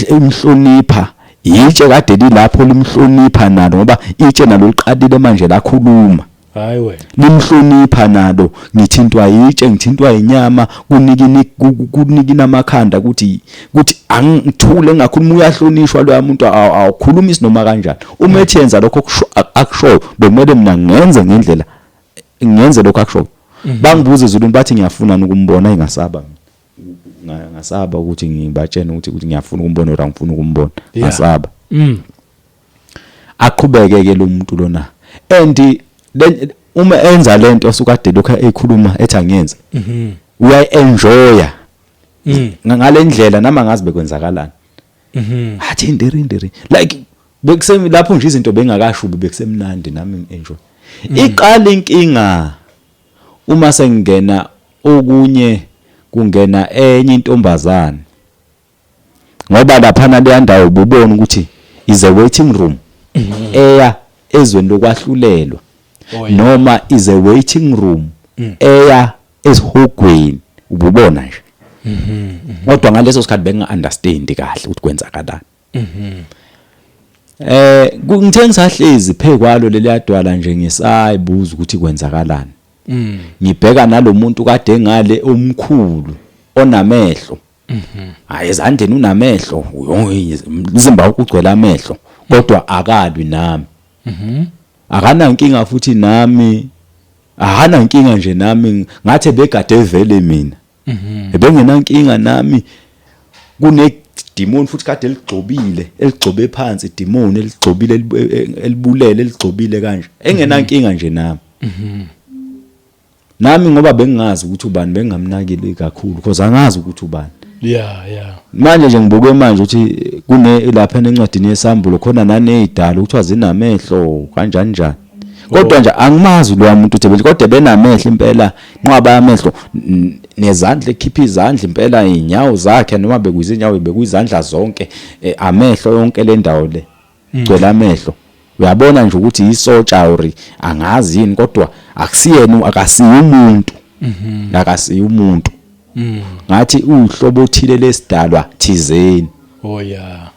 imhlonipha itshe kade lilapho limhlonipha nalo ngoba itshe nalo liqalile manje lakhuluma. Hayi wena. Limhlonipha nalo ngithintwa yitshe ngithintwa inyama kunikini kunikina amakhanda ukuthi ukuthi angithule ngakhuluma uyahlonishwa loya muntu awukhulumisi noma kanjani uma ethi yenza lokho akushoyo bekumele mina ngenze ngendlela ngenze lokho akushoyo. Bangibuza ezulwini bathi ngiyafuna ukumbona ingasaba mina ngasaba ukuthi ngibatshene ukuthi ukuthi ngiyafuna ukumbona or angifuni ukumbona ngasaba. Aqhubeke ke lo muntu lona and uma enza lento osukade lokho ekhuluma ethi angiyenze uyayi-enjoya ngalendlela nami angazi bekwenzakalani. Athi indiri indiri like bekusem lapho nje izinto bengakashubi bekusemnandi nami ngi-enjoy. Iqala inkinga uma sengingena okunye kungena enye intombazane ngoba laphana leya ndawo ububona ukuthi is a waiting room eya ezweni lokwahlulelwa. Oh, yeah. Noma is a waiting room eya esihogweni ububona nje. Kodwa ngaleso sikhathi benginga understand kahle ukuthi kwenzakalani. Ngithe ngisahlezi phekwalo leliya dwala nje ngisayibuza ukuthi kwenzakalani. Ngibheka nalomuntu kade ngale omkhulu onamehlo. Hayi ezandleni unamehlo, umzimba wakhe ugcwele amehlo kodwa akalwi nami. Akanankinga futhi nami, akanankinga nje nami ngathi begade vele mina. Ebengenankinga nami kune demon futhi kade eligxobile, eligxobe phansi demon eligxobile elibulele eligxobile kanje. Engenankinga nje nami. Nami ngoba bengingazi ukuthi ubani bengingamnakile kakhulu because angazi ukuthi ubani. Yeah, yeah. Manje nje ngibuke manje ukuthi kune lapha encwadini yesambulo khona nanezidalo kuthiwa zinamehlo kanjani njani. Kodwa nje angimazi lo muntu uthi kodwa benamehlo impela nqwaba yamehlo nezandla ekhipha izandla impela inyawo zakhe noma bekuyizinyawo bekuyizandla zonke amehlo yonke le ndawo le gcwele amehlo. Uyabona nje ukuthi isotsha or angazi yini kodwa akusiyena akasiye umuntu. Akasiye umuntu. Ngathi uhlobo othile lesidalwa thizeni. Oh yeah.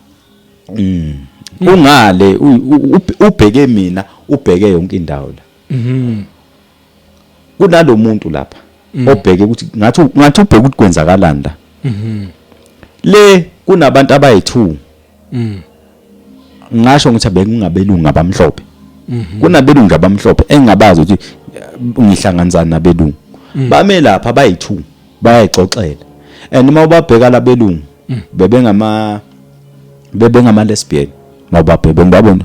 Ungale ubheke mina ubheke yonke indawo la. Kunalomuntu lapha obheke ukuthi ngathi ngathi ubheke ukuthi kwenzakalani la. Le kunabantu abayi2. Ngasho ngithi bekungabelungu abamhlophe. Kunabelungu abamhlophe engingabazi ukuthi ngihlanganisana nabelungu. Bame lapha abayi2 bayayixoxela. And uma ubabheka labelungu bebengama lesbian mawubabheka ngibabona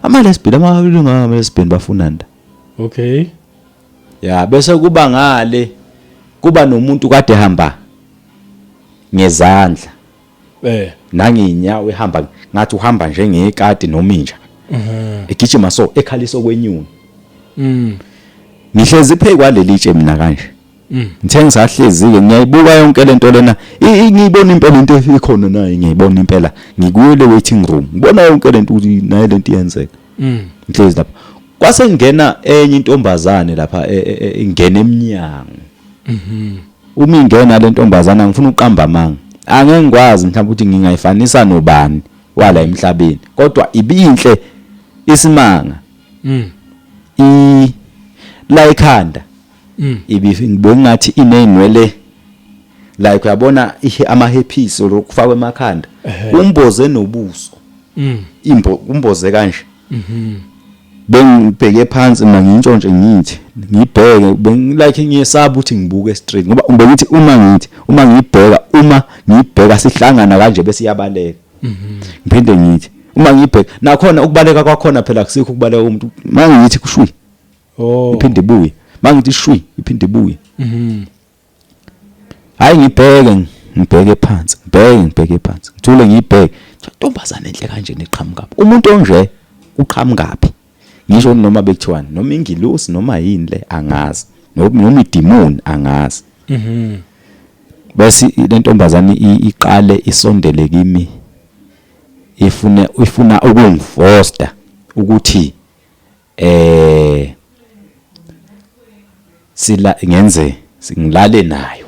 ama lesbian amabelungu ama lesbian bafunani la. Okay. Ya bese kuba ngale kuba nomuntu kade ehamba ngezandla. Nanginyawo ehamba ngathi uhamba njengekati noma inja. Egijima so ekhalisa okwenyoni. Ngihlezi phe kwaleli tshe mina kanje. Ngithe ngisahlezi ke ngiyayibuka yonke lento lena ngiyibona impela into ikhona nayo ngiyibona impela ngikuyo le waiting room ngibona yonke lento ukuthi nayo lento iyenzeka. Ngihlezi lapha kwase ngena enye intombazane lapha ingena eminyango. Uma ingena le ntombazana ngifuna uqamba amanga. Angeke ngikwazi mhlawumbe ukuthi ngingayifanisa nobani wala emhlabeni kodwa ibinhle isimanga. I la ekhanda. Ibi ngathi inezinwele like uyabona ihe ama hairpiece lokufakwa emakhanda. Umboze nobuso. Imbo umboze kanje. Bengibheke phansi mina, ngintshontshe, ngithi ngibheke, like ngiyesaba ukuthi ngibuke straight, ngoba bengithi uma ngibheka sihlangana kanje bese iyabaleka. Ngiphinde ngithi uma ngibheka nakhona, ukubaleka kwakhona phela akusikho ukubaleka umuntu. Mangithi kushwi, iphinde ibuye. Mangithi shwi, iphinde ibuye. Hayi, ngibheke, ngibheke phansi, ngibheke, ngibheke phansi, ngithule, ngiyibheke ntombazane enhle kanje neqhamukaphi. Umuntu onje uqhamukaphi? Ngisho noma bekuthiwani, noma ingilosi, noma yini le, angazi, noma idemon, angazi. Bese le ntombazane iqale isondele kimi, ifuna ukungifosta ukuthi sila ngenze ngilale nayo.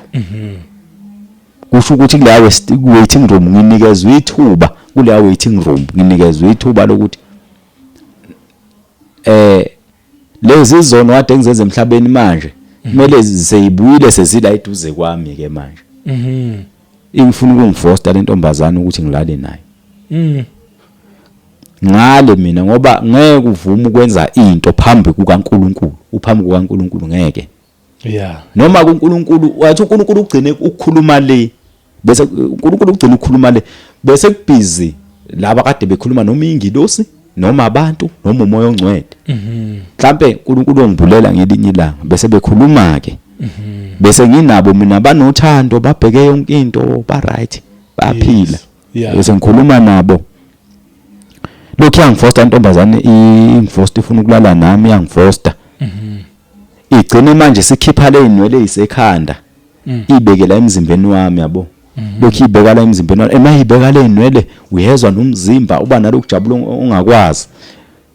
Kusho ukuthi kuleya waiting room nginikezwe ithuba, kuleya waiting room nginikezwe ithuba lokuthi lezi zono kade ngizenze emhlabeni manje kumele seyibuyile, sezila eduze kwami ke manje. Ingifuna ukungifosta le ntombazane ukuthi ngilale nayo. Ngale mina, ngoba ngeke uvume ukwenza into phambi kukaNkuluNkulu, uphambi kukaNkuluNkulu, ngeke. Noma kuNkulunkulu wathi uNkulunkulu ugcine ukukhuluma le, bese uNkulunkulu ugcine ukukhuluma le, bese kubhizi laba kade bekhuluma, noma ingilosi, noma abantu, noma umoya ongcwele. Mhlambe uNkulunkulu ongibulela ngelinye ilanga bese bekhuluma ke, bese nginabo mina, banothando, babheke yonke into, ba right, baphila. Bese ngikhuluma nabo. Lokhu yangifosta intombazane, ingifosta, ifuna ukulala nami, yangifosta. Igcine manje sikhipha le inwele ezisekhanda, ibeke la emzimbeni wami, yabo. Lokhu ibeka la emzimbeni wami, ema ibeka le inwele, uyezwa nomzimba uba nalokujabula ongakwazi.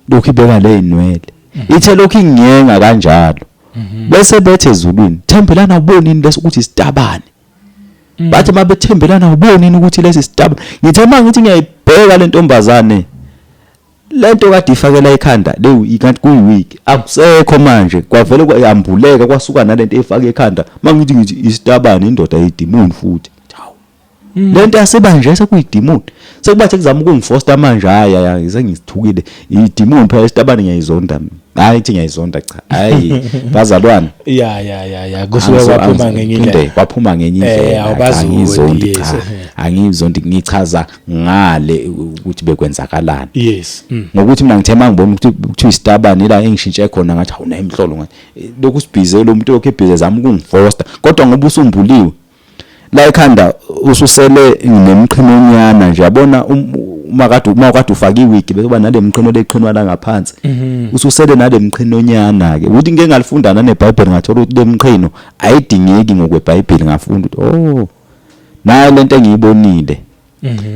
Lokhu ibeka le inwele, ithe lokhu ingiyenga kanjalo, bese bethe ezulwini, "Thembelana, awuboni yini leso ukuthi isitabane?" Bathi mabethembelana, "Awuboni yini ukuthi lesi sitabane?" Ngithe mangithi ngiyayibheka le ntombazane, lento kade ifakela ekhanda le, kanti kuyi-wig, akusekho manje, kwavele kwayambuleka, kwasuka nalento efaka ekhanda. Mangithi ngithi isitabane, indoda yedimoni futhi. Hawu, lento yasebanje sekuyidimoni, sekubathe kuzama ukungifosta manje. Hayi hayi, sengithukile, idimoni phela isitabane, ngiyayizonda mina. Hayi, ithi ngiyayizonda, cha, hayi bazalwane. Ya, kusuke kwaphuma ngenye indlela. Kwaphuma ngenye indlela. Awubazondi, Angizondi, cha, angizondi, ngichaza ngale ukuthi bekwenzakalani. Ngokuthi mina ngithe mangibona ukuthi kuthiwa isitabane la engishintshe khona, ngathi hawu, nayi imhlolo, ngathi lokhu sibhize lo muntu, lokhu ebhize zama ukungifosta, kodwa ngoba usumbuliwe la ekhanda, ususele nemqhinonyana nje, yabona, uma kade ufaka iwigi bese kuba nale mqhino leqhinwa la ngaphansi, ususele nale mqhinonyana ke. Ukuthi ngike ngalifunda naneBhayibheli, ngathola ukuthi le mqhino ayidingeki ngokweBhayibheli. Ngafunda ukuthi oh, nayo lento engiyibonile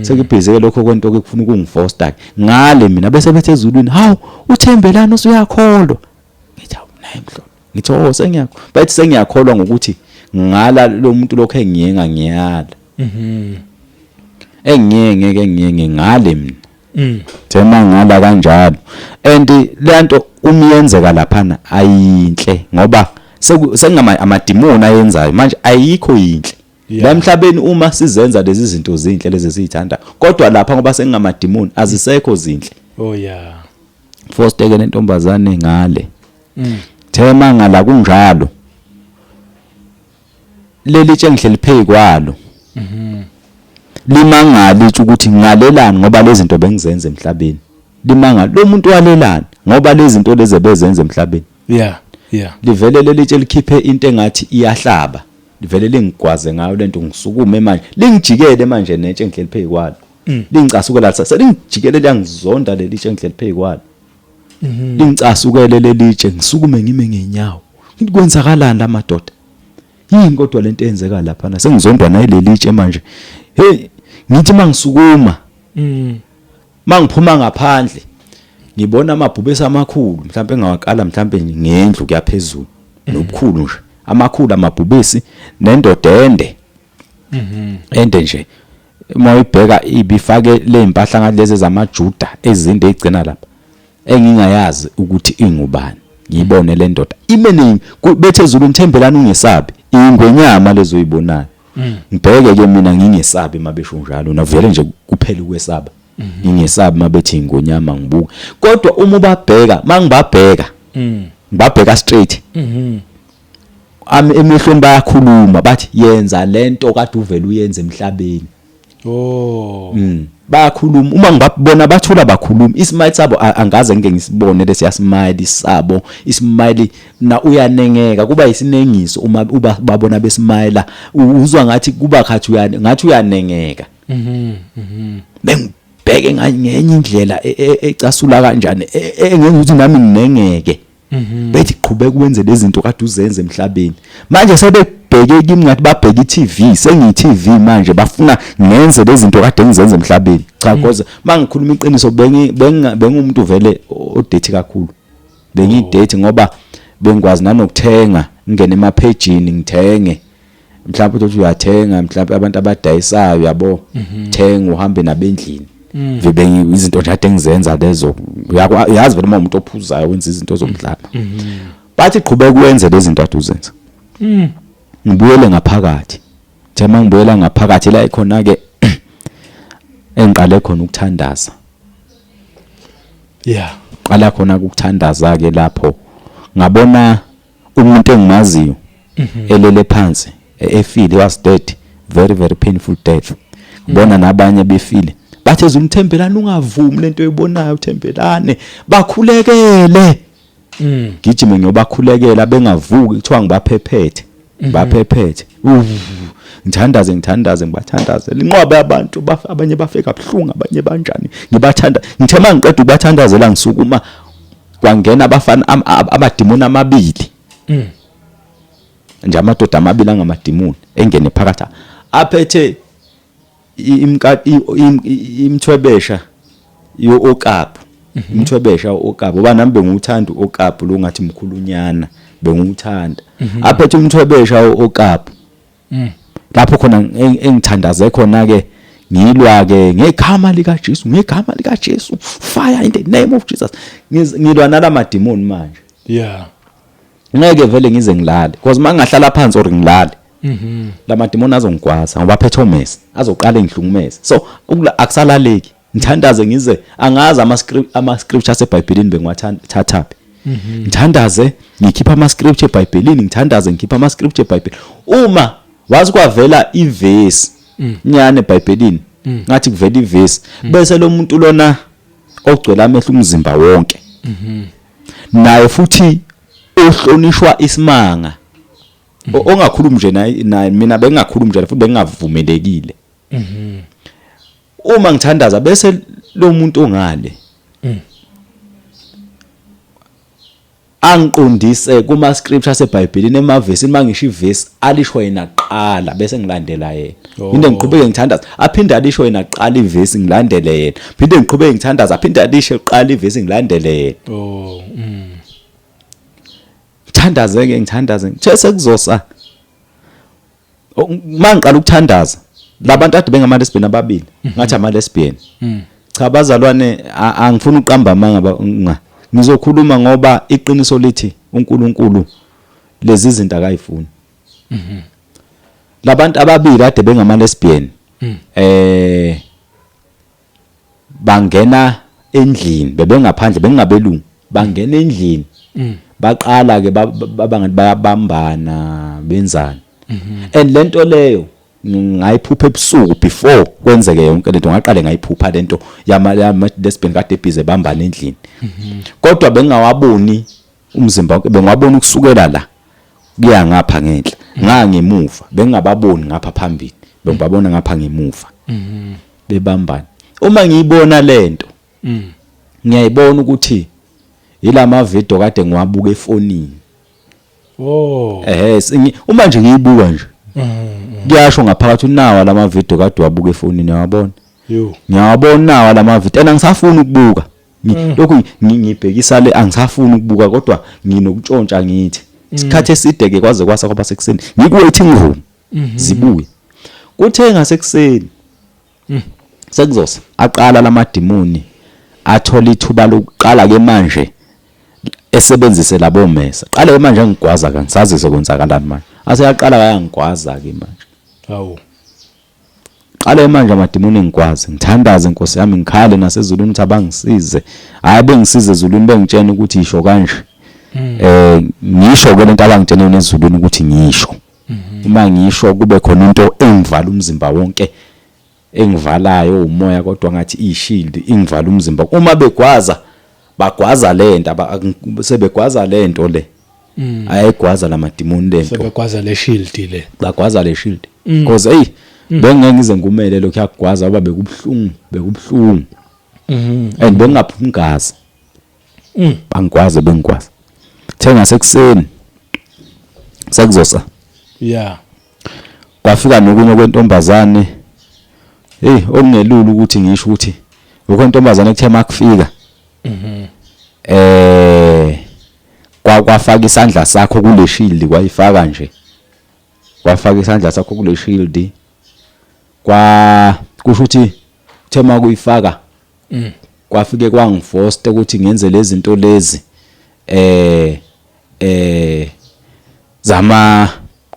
sekubhizeke lokho kwento ke kufuna ukungifosta ke. Ngale mina, bese bethe ezulwini, "Hawu, uthembelani, usuyakholwa." Ngithi hawu, naye mhlolo, ngithi oh, sengiyakho, bathi sengiyakholwa ngokuthi ngala lo muntu lokho engiyenga, ngiyala, engiyenge ke, ngiyenge, ngale mina. Thema ngala kanjalo, and lento uma iyenzeka laphana ayinhle, ngoba sengama amadimoni ayenzayo manje, ayikho yinhle. La emhlabeni uma sizenza lezi zinto zinhle lezi esizithanda, kodwa lapha ngoba sengingamadimoni, azisekho zinhle. Fosteke lentombazane ngale. Thema ngala kunjalo, leli tshe ngihleli phezu kwalo limangali itshe ukuthi ngalelani, ngoba lezi zinto bengizenza emhlabeni. Limangali lo muntu walelani, ngoba lezi zinto lezi bezenza emhlabeni. Livele leli tshe likhiphe into engathi iyahlaba, livele lingigwaze ngayo lento, ngisukume manje, lingijikele manje netshe engihleli phezu kwalo. Lingicasukela, selingijikele, liyangizonda leli tshe engihleli phezu kwalo. Lingicasukele leli tshe, ngisukume ngime ngenyawo, ngithi kwenzakalani la madoda, yini kodwa lento eyenzeka lapha na, sengizondwa naye leli tshe manje. Hey, ngithi mangisukuma, mangiphuma ngaphandle, ngibona amabhubesi amakhulu, mhlawumbe engawakala mhlawumbe ngendlu kuyaphezulu nobukhulu nje, amakhulu amabhubesi, nendoda ende ende nje. Uma uyibheka ibifake le impahla ngathi lezi zamaJuda ezinde igcina lapha, engingayazi ukuthi ingubani. Ngiyibone le ndoda ime ningi, bethe ezulwini, "Thembelani, ungesabi, ingwenyama lezo oyibonayo." Ngibheke ke mina, ngingesabi mabesho njalo, navele nje kuphela ukwesaba. Ngingesabi mabethi ingonyama ngibuka. Kodwa uma ubabheka, mangibabheka. Ngibabheka straight. Emehlweni bayakhuluma bathi yenza lento kade uvela uyenze emhlabeni. Oh. Bayakhuluma uma ngibabona bathula bakhuluma ismile sabo angaze ngike ngisibone lesiya smile sabo ismile na uyanengeka kuba isinengiso uma uba babona besmile uzwa ngathi kuba khathi uyane ngathi uyanengeka. Bengibheke ngenye indlela ecasula kanjani engenza ukuthi nami nginengeke. Bethi qhubeka wenze lezi zinto kade uzenze emhlabeni. Manje sebebheke kimi ngathi babheke i-TV, sengiyi-TV manje bafuna ngenze lezi zinto kade ngizenze emhlabeni. Cha cause mangikhuluma iqiniso bengumuntu vele odethi kakhulu. Bengidethi ngoba bengikwazi nanokuthenga ngingene emaphejini ngithenge. Mhlawumbe uthi uyathenga mhlawumbe abantu abadayisayo yabo thenga uhambe nabendlini. Vele izinto nje ade ngizenza lezo uyazi vele uma umuntu ophuzayo wenza izinto zomdlalo. Bathi qhubeka wenze lezi zinto ade uzenza. Ngibuyele ngaphakathi. Nje mangibuyela ngaphakathi la ikhona ke engiqale khona ukuthandaza. Yeah. Qala khona ukuthandaza ke lapho ngabona umuntu engimaziyo elele phansi efile, was dead, very very painful death. Ngibona nabanye befile bathe zumthembelane ungavumi lento oyibonayo uthembelane bakhulekele. Gijime ngiyobakhulekela bengavuki kuthiwa ngibaphephethe baphephethe. Ngithandaze ngithandaze ngibathandazele inqwaba yabantu abanye bafe kabuhlungu abanye banjani ngibathanda ngithe mangiqeda ukubathandazela ngisukuma kwangena abafana amadimoni amabili. Nje amadoda amabili angamadimoni engene phakathi aphethe imthwebesha yo-okapu. Imthwebesha okapu ngoba nami bengiwuthanda u-okapu lo ngathi mkhulunyana bengiwuthanda. Aphethe umthwebesha okapu. Lapho khona engithandaze khona ke ngilwa ke ngegama lika Jesu, ngegama lika Jesu, fire in the name of Jesus. Ngilwa nalamadimoni manje. Yeah. Ngeke vele ngize ngilale because mangahlala phansi or ngilale lamadimoni azongigwaza ngoba aphethe omese azoqala engihlukumeze. So akusalaleki ngithandaze ngize angazi ama script ama scripture aseBhayibhelini bengiwathathaphi. Ngithandaze ngikhipha ama scripture eBhayibhelini, ngithandaze ngikhipha ama scripture eBhayibhelini. Uma wazi kwavela ivesi nyane eBhayibhelini ngathi kuvela ivesi bese lo muntu lona ogcwele amehlo umzimba wonke naye futhi ohlonishwa isimanga ongakhulumi nje naye mina bengingakhulumi nje futhi bengingavumelekile. Uma ngithandaza bese lo muntu ongale angiqondise kuma scripture aseBhayibhelini emavesini mangisho ivesi alisho yena kuqala bese ngilandela yena. Phinde ngiqhubeke ngithandaza aphinde alisho yena kuqala ivesi ngilandele yena. Phinde ngiqhubeke ngithandaza aphinde alisho kuqala ivesi ngilandele yena. Ngithandaze ke ngithandaze ngithe sekuzosa mangiqala ukuthandaza labantu ade bengama lesbian ababili ngathi ama lesbian. Cha bazalwane angifuni uqamba amanga ngizokhuluma ngoba iqiniso lithi uNkulunkulu lezi zinto akayifuni. Labantu ababili ade bengama lesbian bangena endlini bebengaphandle bengabelungu bangena endlini baqala ke babangathi bayabambana benzani. And lento leyo ngayiphupha ebusuku before kwenzeke yonke lento ngaqale ngayiphupha lento yama lesbian kade busy bambana endlini. Kodwa bengawaboni umzimba wonke bengiwabona ukusukela la kuya ngapha ngenhla ngangemuva bengingababoni ngapha phambili bengibabona ngapha ngemuva bebambana. Uma ngiyibona lento ngiyayibona ukuthi yilama video kade ngiwabuka efonini. Uma nje ngiyibuka nje kuyasho ngaphakathi unawa lama video kade wabuka efonini uyabona. Ngiyawabona nawa lama video and angisafuni ukubuka. Lokhu ngibhekisa le angisafuni ukubuka kodwa nginokutshontsha ngithi isikhathi eside ke kwaze kwasa kwaba sekuseni ngiku waiting room zibuye. Kuthe ngasekuseni sekuzosa aqala lamadimoni athola ithuba lokuqala ke manje esebenzise labo mesa. Qale ke manje angigwaza ke ngisazi sokwenzakalani manje. Aseyaqala kayangigwaza ke manje. Hawu. Qale manje amadimoni engikwazi ngithandaze Nkosi yami ngikhale nasezulwini ukuthi abangisize. Hayi bengisize ezulwini bengitshena ukuthi isho kanje. Ngisho ke lento abangitshene yona ezulwini ukuthi ngisho. Uma ngisho kube khona into engivala umzimba wonke engivalayo umoya kodwa ngathi ishield ingivala umzimba. Uma begwaza bagwaza lento sebegwaza lento le. Ayayigwaza lamadimoni lento. Sebegwaza le shield le. Bagwaza le shield. Because hey bengeke ngize ngumele lokhu yakugwaza ngoba bekubuhlungu bekubuhlungu. And bengingaphumi igazi. Bangigwaze bengigwaza. Thenga sekuseni. Sekuzosa. Yeah. Kwafika nokunye kwentombazane. Hey okungelula ukuthi ngisho ukuthi lokho intombazane kuthe makufika. Kwafaka isandla sakho kule shield kwayifaka nje. Kwafaka isandla sakho kule shield. Kwa kusho ukuthi kuthe makuyifaka kwafike kwangiforce ukuthi ngenze lezi zinto lezi zama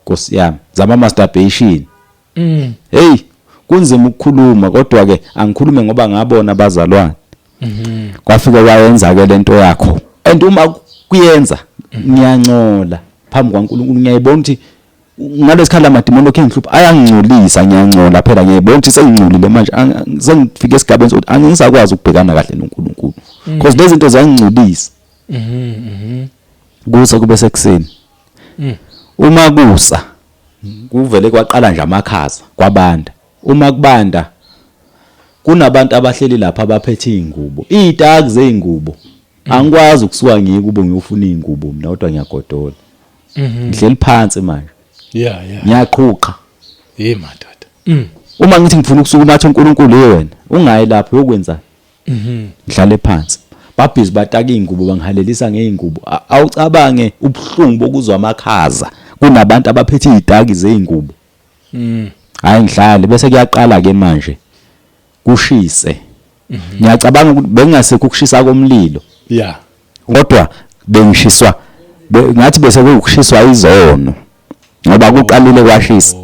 Nkosi yami zama masturbation. Hey kunzima ukukhuluma kodwa ke angikhulume ngoba ngabona abazalwane. Kwafike wayenza ke lento yakho and uma kuyenza ngiyancola phambi kwaNkulunkulu ngiyayibona ukuthi ngalesikhala amadimoni lokho engihlupha ayangingcolisa ngiyancola phela ngiyayibona ukuthi sengingcolile manje sengifike esigabeni sokuthi angisakwazi ukubhekana kahle noNkulunkulu because lezi zinto ziyangingcolisa. Kusa kube sekuseni. Uma kusa kuvele kwaqala nje amakhaza kwabanda. Uma kubanda kunabantu abahleli lapha abaphethe izingubo, izitaki zezingubo. Angikwazi ukusuka ngiye kubo ngiyofuna izingubo mina kodwa ngiyagodola. Ngihleli phansi manje. Yeah yeah. Ngiyaqhuqa. Hey madoda. Uma ngithi ngifuna ukusukuma athi uNkulunkulu hey wena ungayi lapho uyokwenzani? Ngihlale phansi. Babhizi bataka izingubo bangihalelisa ngeingubo. Awucabange ubuhlungu bokuzwa amakhaza kunabantu abaphethe izitaki zeingubo. Hayi ngihlale bese kuyaqala ke manje kushise. Ngiyacabanga ukuthi bengingasekho ukushisa komlilo. Yeah. Kodwa bengishiswa ngathi bese kuwukushiswa izono ngoba kuqalile kwashisa.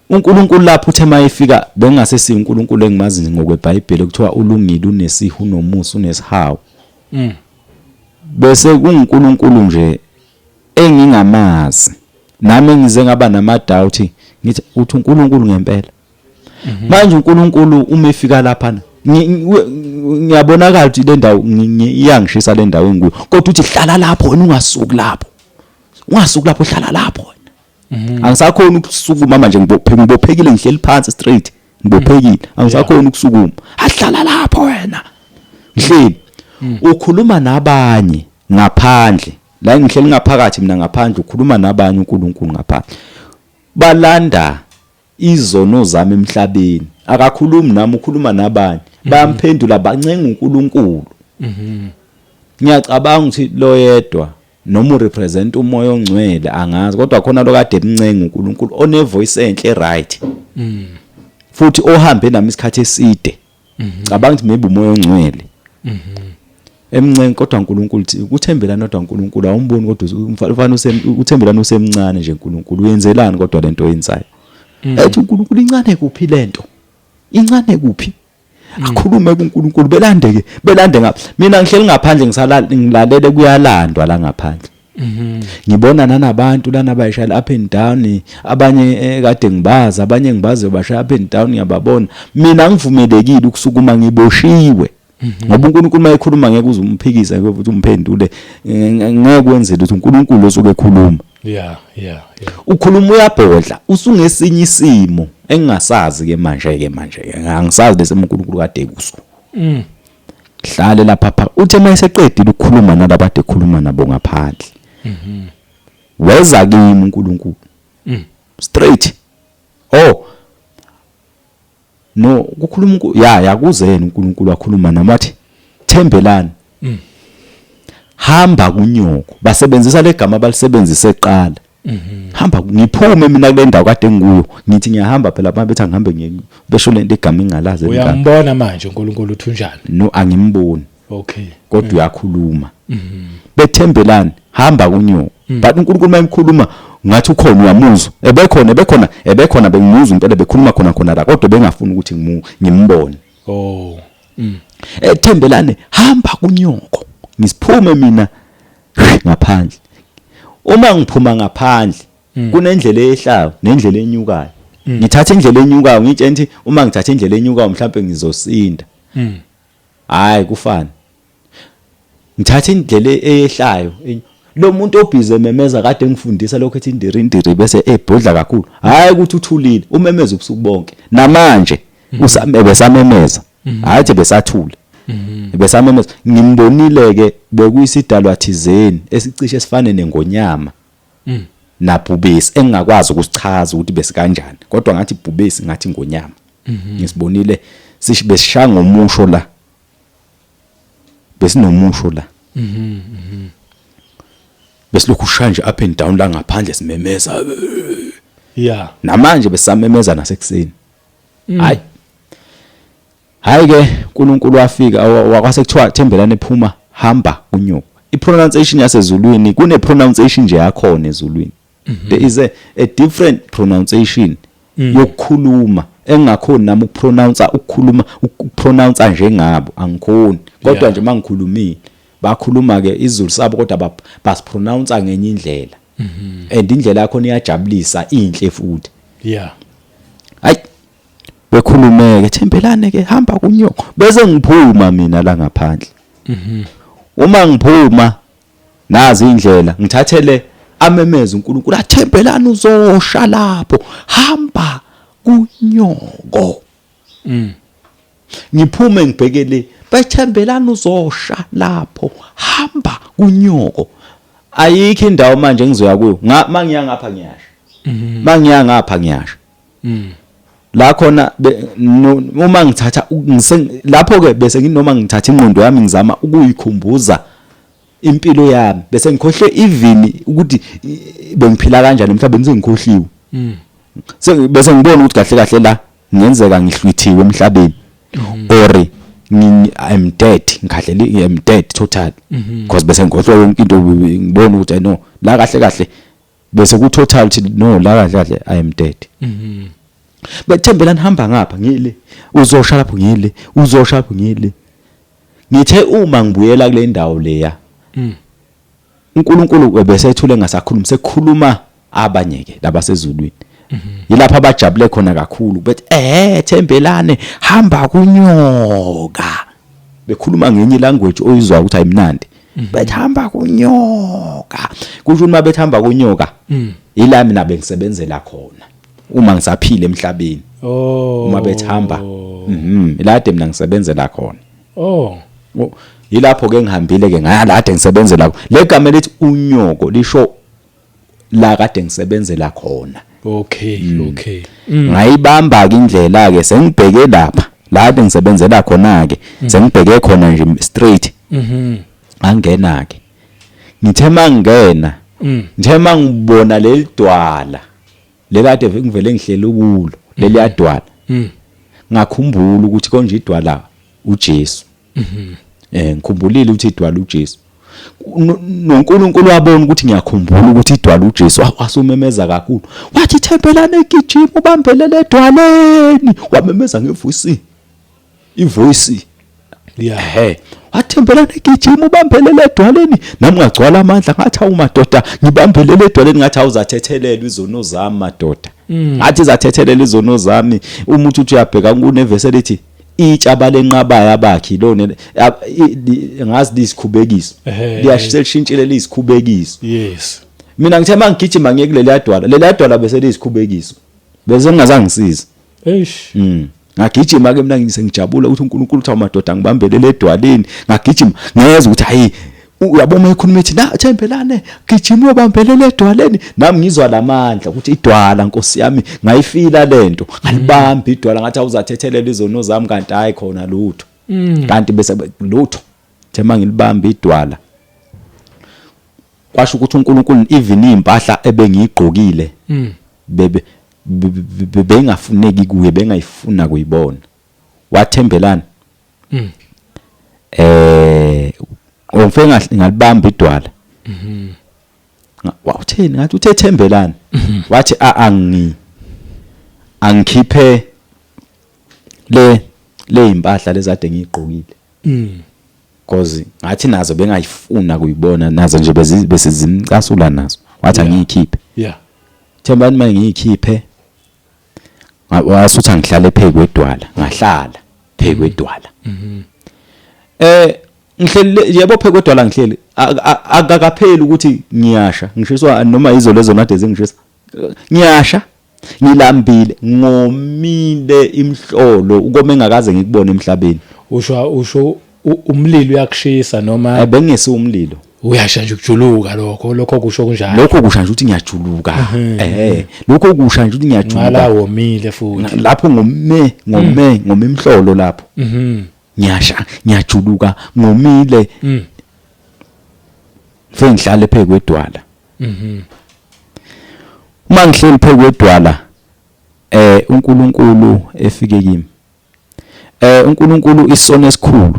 uNkulunkulu lapho uthe mayefika bengasesi uNkulunkulu engimazi ngokweBhayibheli kuthiwa ulungile unesihu unomusa unesihawu. Bese kunguNkulunkulu nje engingamazi. Nami ngize ngaba nama doubt ngithi uthi uNkulunkulu ngempela. Manje uNkulunkulu uma efika lapha ngiyabonakala ukuthi le ndawo iyangishisa le ndawo engikuyo kodwa uthi hlala lapho wena ungasuki lapho. Ungasuki lapho hlala lapho wena. Angisakhona ukusukuma manje ngibophekile ngihleli phansi straight ngibophekile angisakhona ukusukuma. Ahlala lapho wena. Ngihleli. Ukhuluma nabanye ngaphandle. La ngihleli ngaphakathi mina ngaphandle ukhuluma nabanye uNkulunkulu ngaphandle. Balanda izono zami emhlabeni. Akakhulumi nami ukhuluma nabanye. Bayamphendula bancenga uNkulunkulu. Ngiyacabanga ukuthi lo yedwa noma urepresent umoya ongcwele angazi kodwa khona lokade emncenga uNkulunkulu one voice enhle right. Futhi ohambe nami isikhathi eside. Cabanga ukuthi maybe umoya ongcwele. Emncenga kodwa uNkulunkulu uthi uthembelana kodwa uNkulunkulu awumboni kodwa umfana uthembelana usemncane nje uNkulunkulu uyenzelani kodwa lento oyenzayo. Ethi uNkulunkulu incane kuphi lento? Incane kuphi? Akhulume kuNkulunkulu belandeke belande ngapha. Mina ngihleli ngaphandle ngisalala ngilalele kuyalandwa la ngaphandle. Ngibona nanabantu lana bayishaya up and down abanye kade ngibazi abanye ngibazi bashaya up and down ngiyababona. Mina ngivumelekile ukusukuma ngiboshiwe. Ngoba uNkulunkulu mayekhuluma ngeke uze umphikise ngeke futhi umphendule ngeke wenze lutho uNkulunkulu osuke ekhuluma. Yeah yeah yeah. Ukhuluma uyabhodla usungesinye isimo engingasazi ke manje angisazi lesi uNkulunkulu kade kuso. Hlale lapha pha uthe mayeseqedile ukukhuluma nalabade ekhuluma nabo ngaphandle. Weza kimi uNkulunkulu. Straight. Oh no kukhuluma ya yakuzena uNkulunkulu wakhuluma nami wathi thembelani. Hamba kunyoko basebenzisa legama abalisebenzise eqala. Hamba ngiphume mina kule ndawo kade ngikuyo ngithi ngiyahamba phela abantu bethi angihambe ngiye besho lento igama engingalazi engaka. Uyambona manje uNkulunkulu uthi unjani? No angimboni. Okay. Kodwa uyakhuluma. Bethembelani hamba kunyoko. But uNkulunkulu mayemkhuluma Ngathi ukhona uyamuzwa, ebekhona ebekhona ebekhona, bengimuzwa impela bekhuluma khona khona la, kodwa bengafuni ukuthi ngimbone. Oh. Ethembelane hamba kunyoko, ngisiphume mina ngaphandle. Uma ngiphuma ngaphandle kunendlela eyehlayo nendlela enyukayo. Ngithatha indlela enyukayo, ngitshela ukuthi uma ngithatha indlela enyukayo mhlawumbe ngizosinda. Hayi kufana. Ngithatha indlela eyehlayo. Lo muntu obhizi ememeza kade engifundisa lokho ethi indiri indiri bese ebhodla kakhulu. Hayi ukuthi uthulile, umemeza ubusuku bonke. Namanje usame besamemeza. Hayi ukuthi besathule. Besamemeza. Ngimbonile ke bekuyisidalwa thizeni esicishe sifane nengonyama. Nabhubesi engingakwazi ukusichaza ukuthi besikanjani, kodwa ngathi bhubesi ngathi ngonyama. Ngisibonile besishaya ngomusho la. Besinomusho la. Besilokhu ushaya nje up and down la ngaphandle simemeza. Namanje besamemeza nasekuseni. Hayi. Hayi ke uNkulunkulu wafika wakwase kuthiwa Thembelane ephuma hamba kunyoko. I-pronunciation yasezulwini kune pronunciation nje yakhona ezulwini. There is a different pronunciation yokukhuluma engingakhoni nami ukupronounce, ukukhuluma ukupronounce njengabo angikhoni, kodwa nje mangikhulumile bakhuluma ke isiZulu sabo, kodwa basipronounce ngenye indlela, and indlela yakho iyajabulisa, inhle futhi. Hayi bekhulumeke Thembelane ke hamba kunyoko, bese ngiphuma mina la ngaphandle. Uma ngiphuma nazi indlela ngithathele amemeze uNkulunkulu athembelana uzosha lapho hamba kunyoko. Ngiphume ngibhekele bethembelana uzosha lapho hamba kunyoko. Ayikho indawo manje engizoya kuyo, mangiya ngapha ngiyasha, mangiya ngapha ngiyasha. La khona uma ngithatha lapho ke bese nginoma ngithatha ingqondo yami ngizama ukuyikhumbuza impilo yami, bese ngikhohle even ukuthi bengiphila kanjani emhlabeni, sengikhohliwe. Bese ngibona ukuthi kahle kahle la ngenzeka ngihlwithiwe emhlabeni or I'm dead, ngikhahlele I'm dead totally, because bese ngikhohlwa yonke into, ngibona ukuthi no la kahle kahle bese ku total ukuthi no la kahle kahle I am dead. Bethembelani hamba ngapha ngile uzosha lapho ngile uzosha lapho ngile. Ngithe uma ngibuyela kule ndawo leya uNkulunkulu bese ethule ngasakhuluma, sekukhuluma abanye ke labasezulwini. Yilapho abajabule khona kakhulu bethi Thembelane hamba kunyoka, bekhuluma ngenye language oyizwa ukuthi ayimnandi, bethi hamba kunyoka. Kusho uma bethi hamba kunyoka ila mina bengisebenzela khona uma ngisaphila emhlabeni. Uma bethi hamba ilade mina ngisebenzela khona. Yilapho ke ngihambile ke ngaya lade ngisebenzela. Le gama elithi unyoko lisho la kade ngisebenzela khona. Okay. Ngayibamba ke indlela ke sengibheke lapha la kade ngisebenzela khona ke, sengibheke khona nje straight. Ngangena ke, ngithe mangena, ngithe mangibona leli dwala lekade ngivele ngihlele kulo leli yadwala, ngakhumbula ukuthi konje idwala uJesu. Ngikhumbulile ukuthi idwala uJesu. NoNkulunkulu wabona ukuthi ngiyakhumbula ukuthi idwala uJesu, wasumemeza kakhulu wathi Thembelane gijima ubambelele edwaleni, wamemeza ngevoice, ivoice. Wathembelane gijima ubambelele edwaleni. Nami ngagcwala amandla, ngathi awu madoda ngibambelele edwaleni, ngathi awuzathethelelwa izono zami madoda. Ngathi zathethelela izono zami. Uma uthi uyabheka kunevesi elithi itsha lenqabayo abakhi lona ngazi lisikhubekiso, liyashintshile liyisikhubekiso. Mina ngithe mangigijima ngiye kuleli yadwala, leli yadwala bese liyisikhubekiso, bese ngingazange ngisize. Eish. Ngagijima ke mina ngisengijabula ukuthi uNkulunkulu uthi madoda ngibambelele edwaleni. Ngagijima ngezwe ukuthi hayi uyabona uma ekhuluma ethi na Thembelane gijima uyobambelela edwaleni, nami ngizwa lamandla ukuthi idwala Nkosi yami, ngayifila lento, ngalibamba idwala ngathi awuzathethelela izono zami, kanti hayi khona lutho. Kanti bese lutho. Thema ngilibamba idwala, kwasho ukuthi uNkulunkulu even impahla ebengiyigqokile bebe bengafuneki kuye, bengayifuna kuyibona. Wathembelana ngifike ngalibamba idwala, Wawutheni? Ngathi uthe Thembelani. Wathi a angi angikhiphe le le impahla lezade ngiyigqokile. Cause ngathi nazo bengayifuna kuyibona nazo nje bese zimcasula nazo. Wathi angiyikhiphe. Thembani manje ngiyikhiphe. Wasuthi angihlale phezu kwedwala, ngahlala phezu kwedwala. Ngihleli yebo phezu kwedwala ngihleli akakapheli ukuthi ngiyasha, ngishiswa noma yizo lezo nade zingishisa. Ngiyasha, ngilambile, ngomile imhlolo ukome engakaze ngikubone emhlabeni. Usho umlilo uyakushisa noma Bengingesi umlilo. Uyasha nje ukujuluka lokho kusho kunjalo. Lokho kusha nje ukuthi ngiyajuluka. Lokho kusha nje ukuthi ngiyajuluka. Ngala womile futhi. Lapho ngome ngome ngome imhlolo lapho. Ngiyasha, ngiyajuluka, ngomile. Ngifike ngihlale phezu kwedwala. Uma ngihleli phezu kwedwala uNkulunkulu efike kimi. uNkulunkulu isono esikhulu.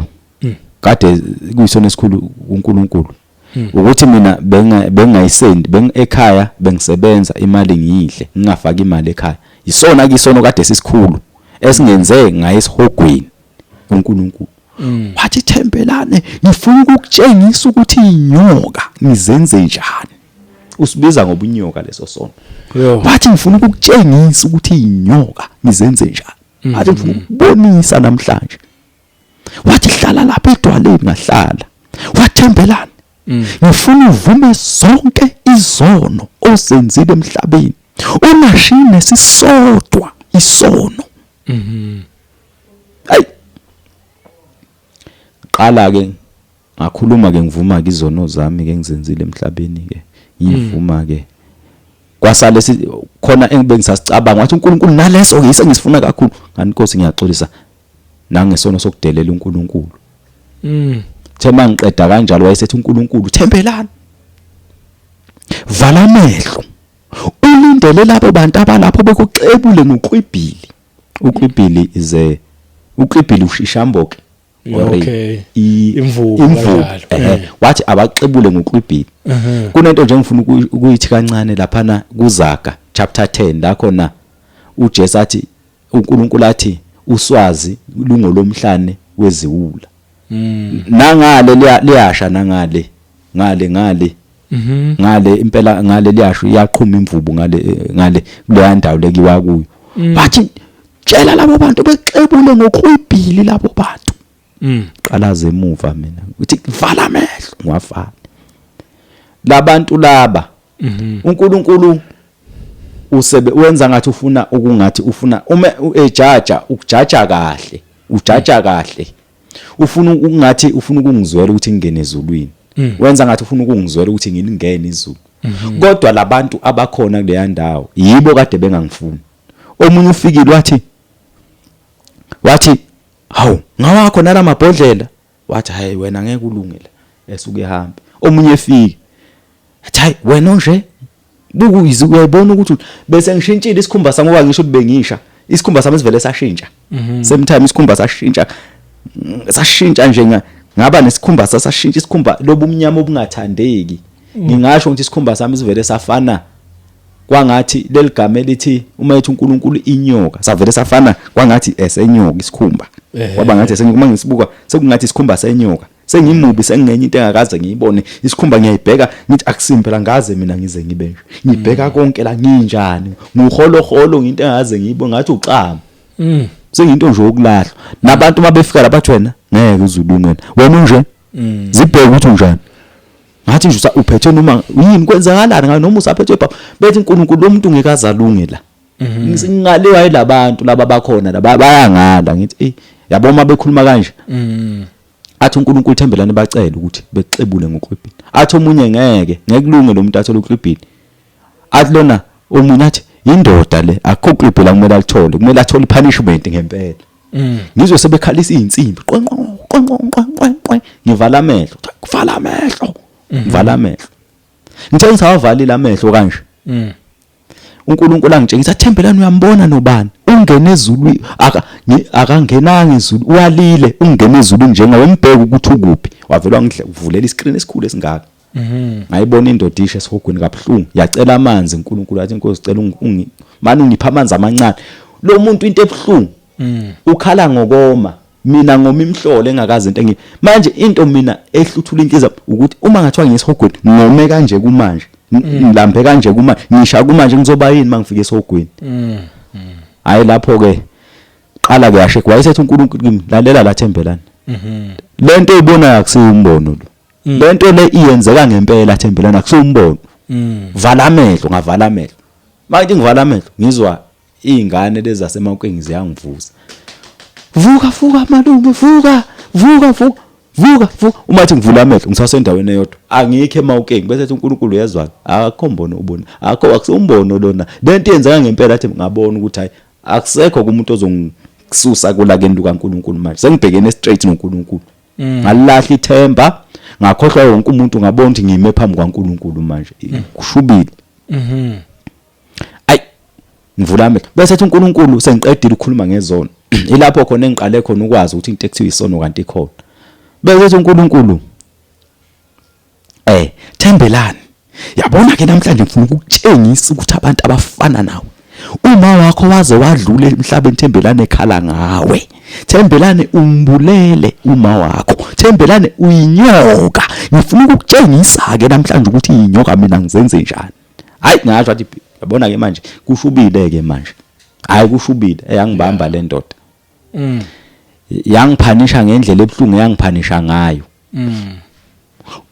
Kade kuyisono esikhulu uNkulunkulu. Ukuthi mina bengayisendi, ekhaya bengisebenza imali ngiyidle, ngingafaki imali ekhaya. Isona ke isono kade sisikhulu esingenze ngaye esihogweni uNkulunkulu. Wathi Thembelane, ngifuna ukukutshengisa ukuthi inyoka ngizenze njani. Usibiza ngobunyoka leso sono. Wathi ngifuna ukukutshengisa ukuthi inyoka ngizenze njani. Wathi ngifuna ukubonisa namhlanje. Wathi hlala lapha edwaleni, ngahlala. Wathembelana, ngifuna uvume zonke izono ozenzile emhlabeni, ungashiyi nesisodwa isono. Ayi, qala ke ngakhuluma ke ngivuma ke izono zami ke ngizenzile emhlabeni ke ngivuma ke kwasale khona engibe ngisasicabanga. Wathi uNkulunkulu naleso ke ngisifuna kakhulu. Ngani Nkosi ngiyaxolisa nangesono sokudelela uNkulunkulu. Thema ngiqeda kanjalo wayesethi uNkulunkulu Thembelani, vala amehlo ulindele labo bantu abalapho bekuxebule ngoklwibhili. Uklwibhili is a uklwibhili ushishamboke. Imvubu imvubu. Wathi abaxebule ngoklwibhili. Kunento nje engifuna ukuyithi kancane laphana kuZaga chapter 10 la khona uJesu athi uNkulunkulu athi uswazi lungolomhlane weziwula. Nangale liyasha nangale ngale ngale ngale impela ngale liyasho iyaqhuma imvubu ngale ngale kuleya ndawo lekiwa kuyo. Bathi tshela labo bantu bexebule ngokwibhili labo bantu. Qalaza emuva mina uthi vala amehlo ngiwavala. Labantu laba uNkulunkulu usebe wenza ngathi ufuna ukungathi ufuna uma ejaja ukujaja kahle, ujaja kahle. Ufuna ukungathi ufuna ukungizwela ukuthi ngingene ezulwini. Wenza ngathi ufuna ukungizwela ukuthi ngilingene izulu. Kodwa labantu abakhona kuleya ndawo yibo kade bengangifuni. Omunye ufikile wathi hawu ngawakho nalamabhodlela, wathi hayi wena ngeke ulungele, esuke ehambe. Omunye efike athi hayi wena nje buku izi uyayibona ukuthi bese ngishintshile isikhumba sami, ngoba ngisho ukuthi bengisha isikhumba sami sivele sashintsha. Same time isikhumba sashintsha, sashintsha nje ngaba nesikhumba sasashintsha isikhumba lobumnyama obungathandeki. Ngingasho ukuthi isikhumba sami sivele safana kwangathi leligama elithi uma ethi uNkulunkulu inyoka, savele safana kwangathi esenyoka isikhumba. Kwaba ngathi esenyoka uma ngisibuka sekungathi isikhumba senyoka. Sengimubi sengingenye into engakaze ngiyibone. Isikhumba ngiyayibheka ngithi akusimbi phela ngaze mina ngize ngibe nje. Ngibheka konke la nginjani. Nguholoholo into engakaze ngiyibone ngathi uxama. Sengiyinto nje yokulahlwa. Nabantu mabefika lapha bathi wena ngeke uzulunge wena. Wena unje. Zibheke ukuthi unjani. Ngathi nje uphethe noma yini kwenzakalani ngayo noma usaphethwe ibha. Bethi uNkulunkulu lo muntu ngeke azalunge la. Ngingaliwa yilabantu laba bakhona laba bayangala ngithi eh yabo uma bekhuluma kanje. Athi uNkulunkulu Thembelani bacela ukuthi bexebule ngoklwibhili. Athi omunye ngeke, ngeke kulunge lo muntu athole uklwibhili. Athi lona omunye athi indoda le akukho klwibhili akumele alithole, kumele athole ipunishment ngempela. Ngizwe sebekhalisa izinsimbi, qwe qwe qwe qwe qwe qwe, ngivala amehlo, vala amehlo, ngivala amehlo. Ngithe ngisawavalile amehlo kanje. uNkulunkulu angitshengisa Thembelani uyambona nobani ungene ezulwini akangenanga ezulu walile ungene ezulwini njengawe mbheke ukuthi ukuphi. Wavela wangivulela iscreen esikhulu esingaka. Ngayibona indoda ishe esihogweni kabuhlungu, yacela amanzi uNkulunkulu, athi inkosi cela ungi manje ungipha amanzi amancane. Lo muntu into ebuhlungu ukhala ngokoma, mina ngoma imhlolo engakazi into engi manje. Into mina ehluthula inhliziyo ukuthi uma ngathiwa ngisihogweni ngome kanje kumanje, ngilambe kanje kumanje, ngisha kumanje, ngizoba yini mangifika esihogweni? Hayi, lapho ke qala ke yashe wayesethi uNkulunkulu kimi, lalela la Thembelani, lento oyibonayo akusiwo umbono lo, lento le iyenzeka ngempela Thembelani, akusiwo umbono. Vala amehlo. Ngavala amehlo. Manje ngivala amehlo, ngizwa izingane lezi zaseMakweng ziyangivusa, vuka, vuka malume, vuka, vuka, vuka, vuka, vuka. Uma thi ngivula amehlo, ngisasendaweni eyodwa, angikho eMawukeng. Bese ethi uNkulunkulu, uyezwa, akho mbono ubona, akho, akusumbono lona, lento yenzeka ngempela. Athi ngabona ukuthi hayi, akusekho kumuntu ozongisusa kulakeni lukaNkulunkulu, manje sengibhekene straight noNkulunkulu. Ngalahla ithemba, ngakhohlwa wonke umuntu, ngabona ukuthi ngime phambi kwaNkulunkulu manje, kushubile. Ayi, ngivula amehlo, bese ethi uNkulunkulu, sengiqedile ukukhuluma ngezono, ilapho khona engiqale khona ukwazi ukuthi into ekuthiwa isono kanti ikhona. Bese ethi uNkulunkulu, Thembelani, yabona ke namhlanje ngifuna ukukutshengisa ukuthi abantu abafana nawe, uma wakho waze wadlula emhlabeni, Thembelane, ekhala ngawe, Thembelane, umbulele uma wakho, Thembelane, uyinyoka. Ngifuna ukukutshengisa ke namhlanje ukuthi inyoka mina ngizenze njani. Hayi, ngasho athi, yabona ke manje kushubile ke manje, hayi kushubile. Eyangibamba le ndoda, yangiphanisha ngendlela ebuhlungu, yangiphanisha ngayo.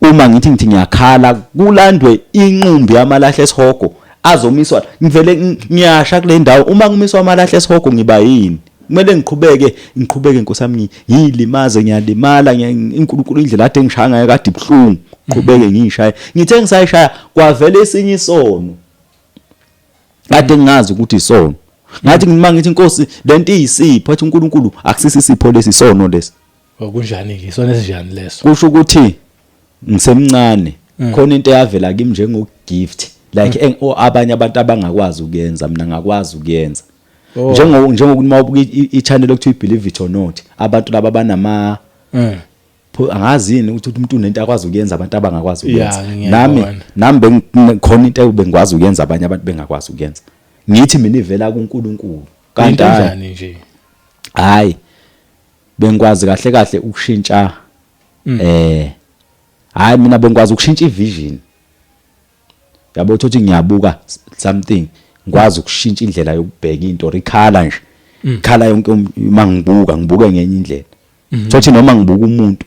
Uma ngithi ngiyakhala, kulandwe inqumbi yamalahle esihogo azomiswa. Ngivele ngiyasha kule ndawo. Uma ngimiswa amalahle esihogo, ngiba yini? Kumele ngiqhubeke, ngiqhubeke, nkosi yami, ngiyilimaze, ngiyalimala. INkulunkulu indlela ade ngishaya ngayo kade ibuhlungu, qhubeke ngiyishaye. Ngithe ngisayishaya, kwavela esinye isono kade ngingazi ukuthi isono. Ngathi ngima ngithi, inkosi, lento iyisipho. Athi uNkulunkulu, akusisi isipho lesi, isono lesi. Okunjani ke isona esinjani leso? Kusho ukuthi ngisemncane khona into eyavela kimi njengo gift like abanye abantu abangakwazi ukuyenza, mina ngakwazi ukuyenza. Njengokuthi uma ubuka i-channel okuthiwa i-Believe It or Not, abantu laba banama angazi yini ukuthi umuntu unento akwazi ukuyenza abantu abangakwazi ukuyenza. Ngiyabona. Nami khona into bengikwazi ukuyenza abanye abantu bengakwazi ukuyenza. Ngithi mina ivela kuNkulunkulu, kanti into hhayi. Enjani nje? Hayi, bengikwazi kahle kahle ukushintsha, hayi, mina bengikwazi ukushintsha ivision, yabo, uthi ngiyabuka something, ngikwazi ukushintsha indlela yokubheka into or ikhala nje, ikhala yonke, uma ngibuka ngibuke ngenye indlela. Thothi noma ngibuka umuntu,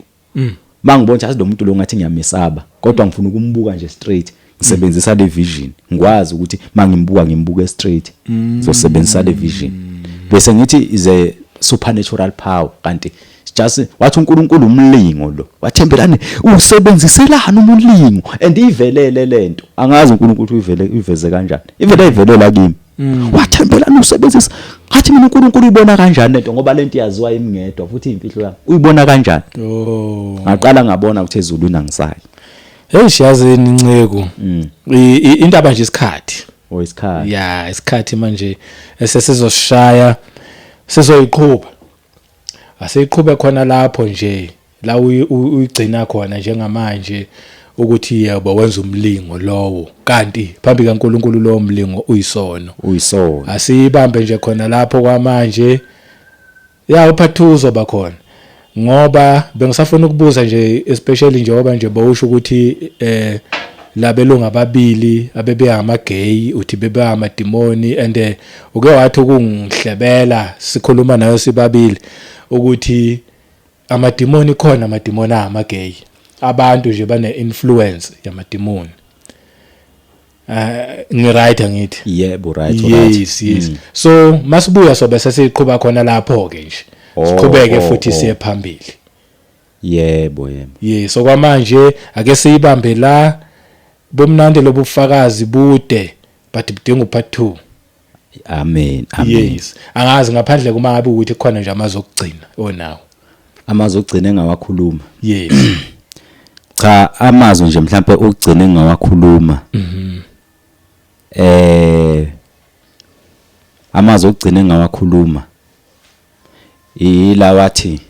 mangibona ukuthi azi lo muntu lo ngathi ngiyamesaba, kodwa ngifuna ukumbuka nje straight, ngisebenzisa le vision, ngikwazi ukuthi mangimbuka ngimbuke straight, ngizosebenzisa le vision. Bese ngithi is a supernatural power, kanti it's just wathi uNkulunkulu umlingo lo. Wathembelane, usebenziselana umlingo and ivelele lento, angazi uNkulunkulu ukuthi uyivele uyiveze kanjani, ivele ivelela kimi. Wathembelana, usebenzisa, ngathi mina, uNkulunkulu uyibona kanjani lento? Ngoba lento yaziwa imingedwa futhi imfihlo yami, uyibona kanjani? Ngaqala ngabona ukuthi ezulwini angisayi. Hey, shiyazini inceku. Indaba nje isikhathi. Oh, isikhathi. Ya, isikhathi manje esesizosishaya, sizoyiqhuba. Asiyiqhube khona lapho nje la uyigcina khona njengamanje, ukuthi yebo, wenza umlingo lowo, kanti phambi kaNkuluNkulu lowo mlingo uyisono. Uyisono. Asiyibambe nje khona lapho kwamanje. Ya, upart 2 uzoba khona, ngoba bengisafuna ukubuza nje, especially njengoba nje bowusho ukuthi labelungu ababili abebe ama gay, uthi bebe amadimoni, and uke wathi ukungihlebela sikhuluma nayo sibabili ukuthi amadimoni khona, amadimoni angama gay, abantu nje bane influence yamadimoni. Ngi right angithi? Yebo, right. Yes, so masibuya sobe sesiqhuba khona lapho ke nje, siqhubeke futhi siye phambili. Yebo. Yes, okwamanje ake siyibambe la. Bomnandi lobufakazi bude, but budinga upart 2. Amen, amen. Yes, angazi ngaphandle kuma ngabe ukuthi khona nje amazwi okugcina onawo. Amazwi okugcina engawakhuluma? Yes. Cha, amazwi nje mhlambe ukugcina engawakhuluma, amazwi okugcina engawakhuluma ila wathi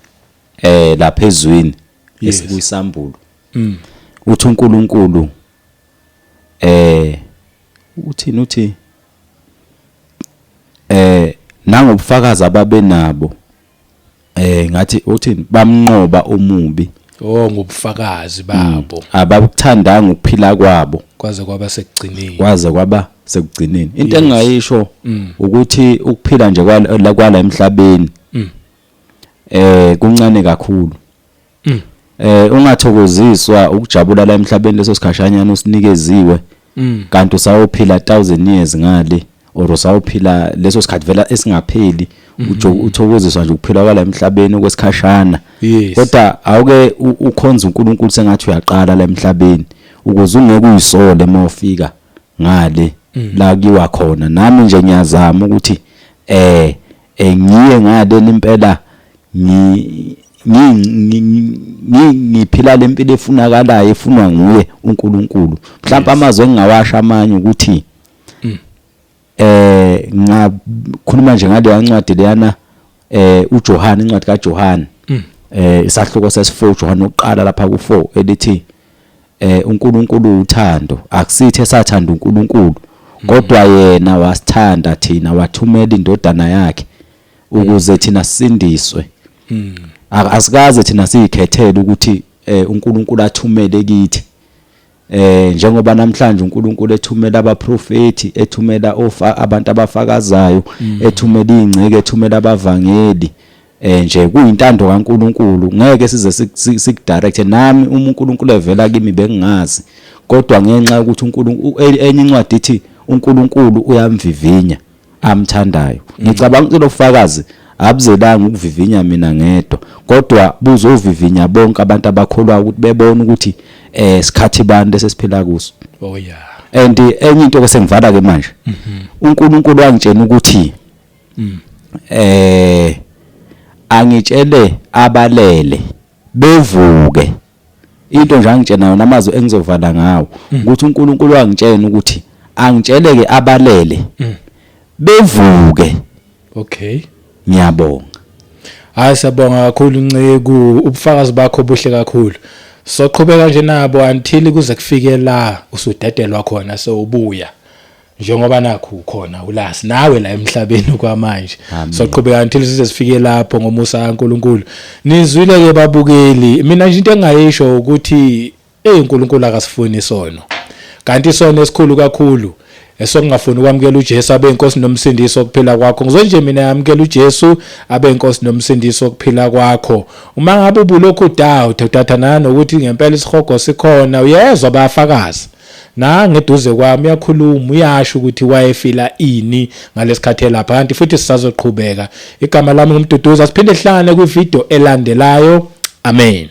lapha ezwini esikuyisambulo. Uthi uNkulunkulu eh uthini uthi eh nangobufakazi ababenabo eh ngathi uthini bamnqoba omubi. Oh ngobufakazi babo. Abakuthandanga ukuphila kwabo kwaze kwaba sekugcineni. Kwaze kwaba sekugcineni. Into engingayisho ukuthi ukuphila nje kwala kwala emhlabeni kuncane kakhulu. Ungathokoziswa ukujabula la emhlabeni leso sikhashanyana usinikeziwe. Kanti usawuphila 1000 years ngale or usawuphila leso sikhathi vela esingapheli uthokoziswa nje ukuphila kwala emhlabeni okwesikhashana. Kodwa awuke ukhonza uNkulunkulu sengathi uyaqala la emhlabeni ukuze ungeke uyisole uma ufika ngale la kiwa khona. Nami nje ngiyazama ukuthi ngiye ngale impela ngiphila lempilo efunakalayo efunwa nguye uNkulunkulu. Mhlawumbe amazwi engingawasha amanye ukuthi ngakhuluma nje ngale ncwadi leyana uJohn, incwadi kaJohn isahluko sesi4 uJohn oqala lapha ku4 elithi uNkulunkulu uthando, akusithi esathanda uNkulunkulu kodwa yena wasithanda thina wathumela indodana yakhe ukuze thina sisindiswe. Asikaze thina siyikhethele ukuthi uNkulunkulu athumele kithi. Njengoba namhlanje uNkulunkulu ethumela abaprofeti, ethumela abantu abafakazayo, ethumela ingceke, ethumela abavangeli, nje kuyintando kaNkulunkulu. Ngeke size sikudirect. Nami uma uNkulunkulu evela kimi bengingazi, kodwa ngenxa yokuthi uNkulunkulu, enye incwadi ithi uNkulunkulu uyamvivinya amthandayo. Ngicabanga ukuthi lofakazi abuzelanga ukuvivinya mina ngedwa, kodwa buzovivinya bonke abantu abakholwa ukuthi bebone ukuthi sikhathi bani lesesiphila kuso. Oh yeah. And enye into ke sengivala ke manje, uNkulunkulu wangitshela ukuthi angitshele abalele bevuke. Into nje angitshena yona, amazwi engizovala ngawo ukuthi uNkulunkulu wangitshela ukuthi angitshele ke abalele bevuke. Okay. Ngiyabonga. Hayi, siyabonga kakhulu Nceku, ubufakazi bakho buhle kakhulu. Soqhubeka nje nabo until kuze kufike la usudedelwa khona sewubuya. Njengoba nakho ukhona ulasi nawe la emhlabeni kwamanje. Soqhubeka until size sifike lapho ngomusa kaNkuluNkulu. Nizwile ke babukeli, mina nje into engayisho ukuthi uNkulunkulu akasifuni isono. Kanti isono esikhulu kakhulu esokungafuni ukwamukela uJesu abe inkosi nomsindisi wokuphila kwakho. Ngizwe nje mina yamukela uJesu abe inkosi nomsindisi wokuphila kwakho. Uma ngabe ubulokhu doubt udatha nokuthi ngempela isihogo sikhona, uyezwa bayafakaza. Nangeduze kwami uyakhuluma, uyasho ukuthi wayefila ini ngalesikhathi elapha, kanti futhi sisazoqhubeka. Igama lami nguMduduzi, asiphinde sihlangane kwivideo elandelayo. Amen.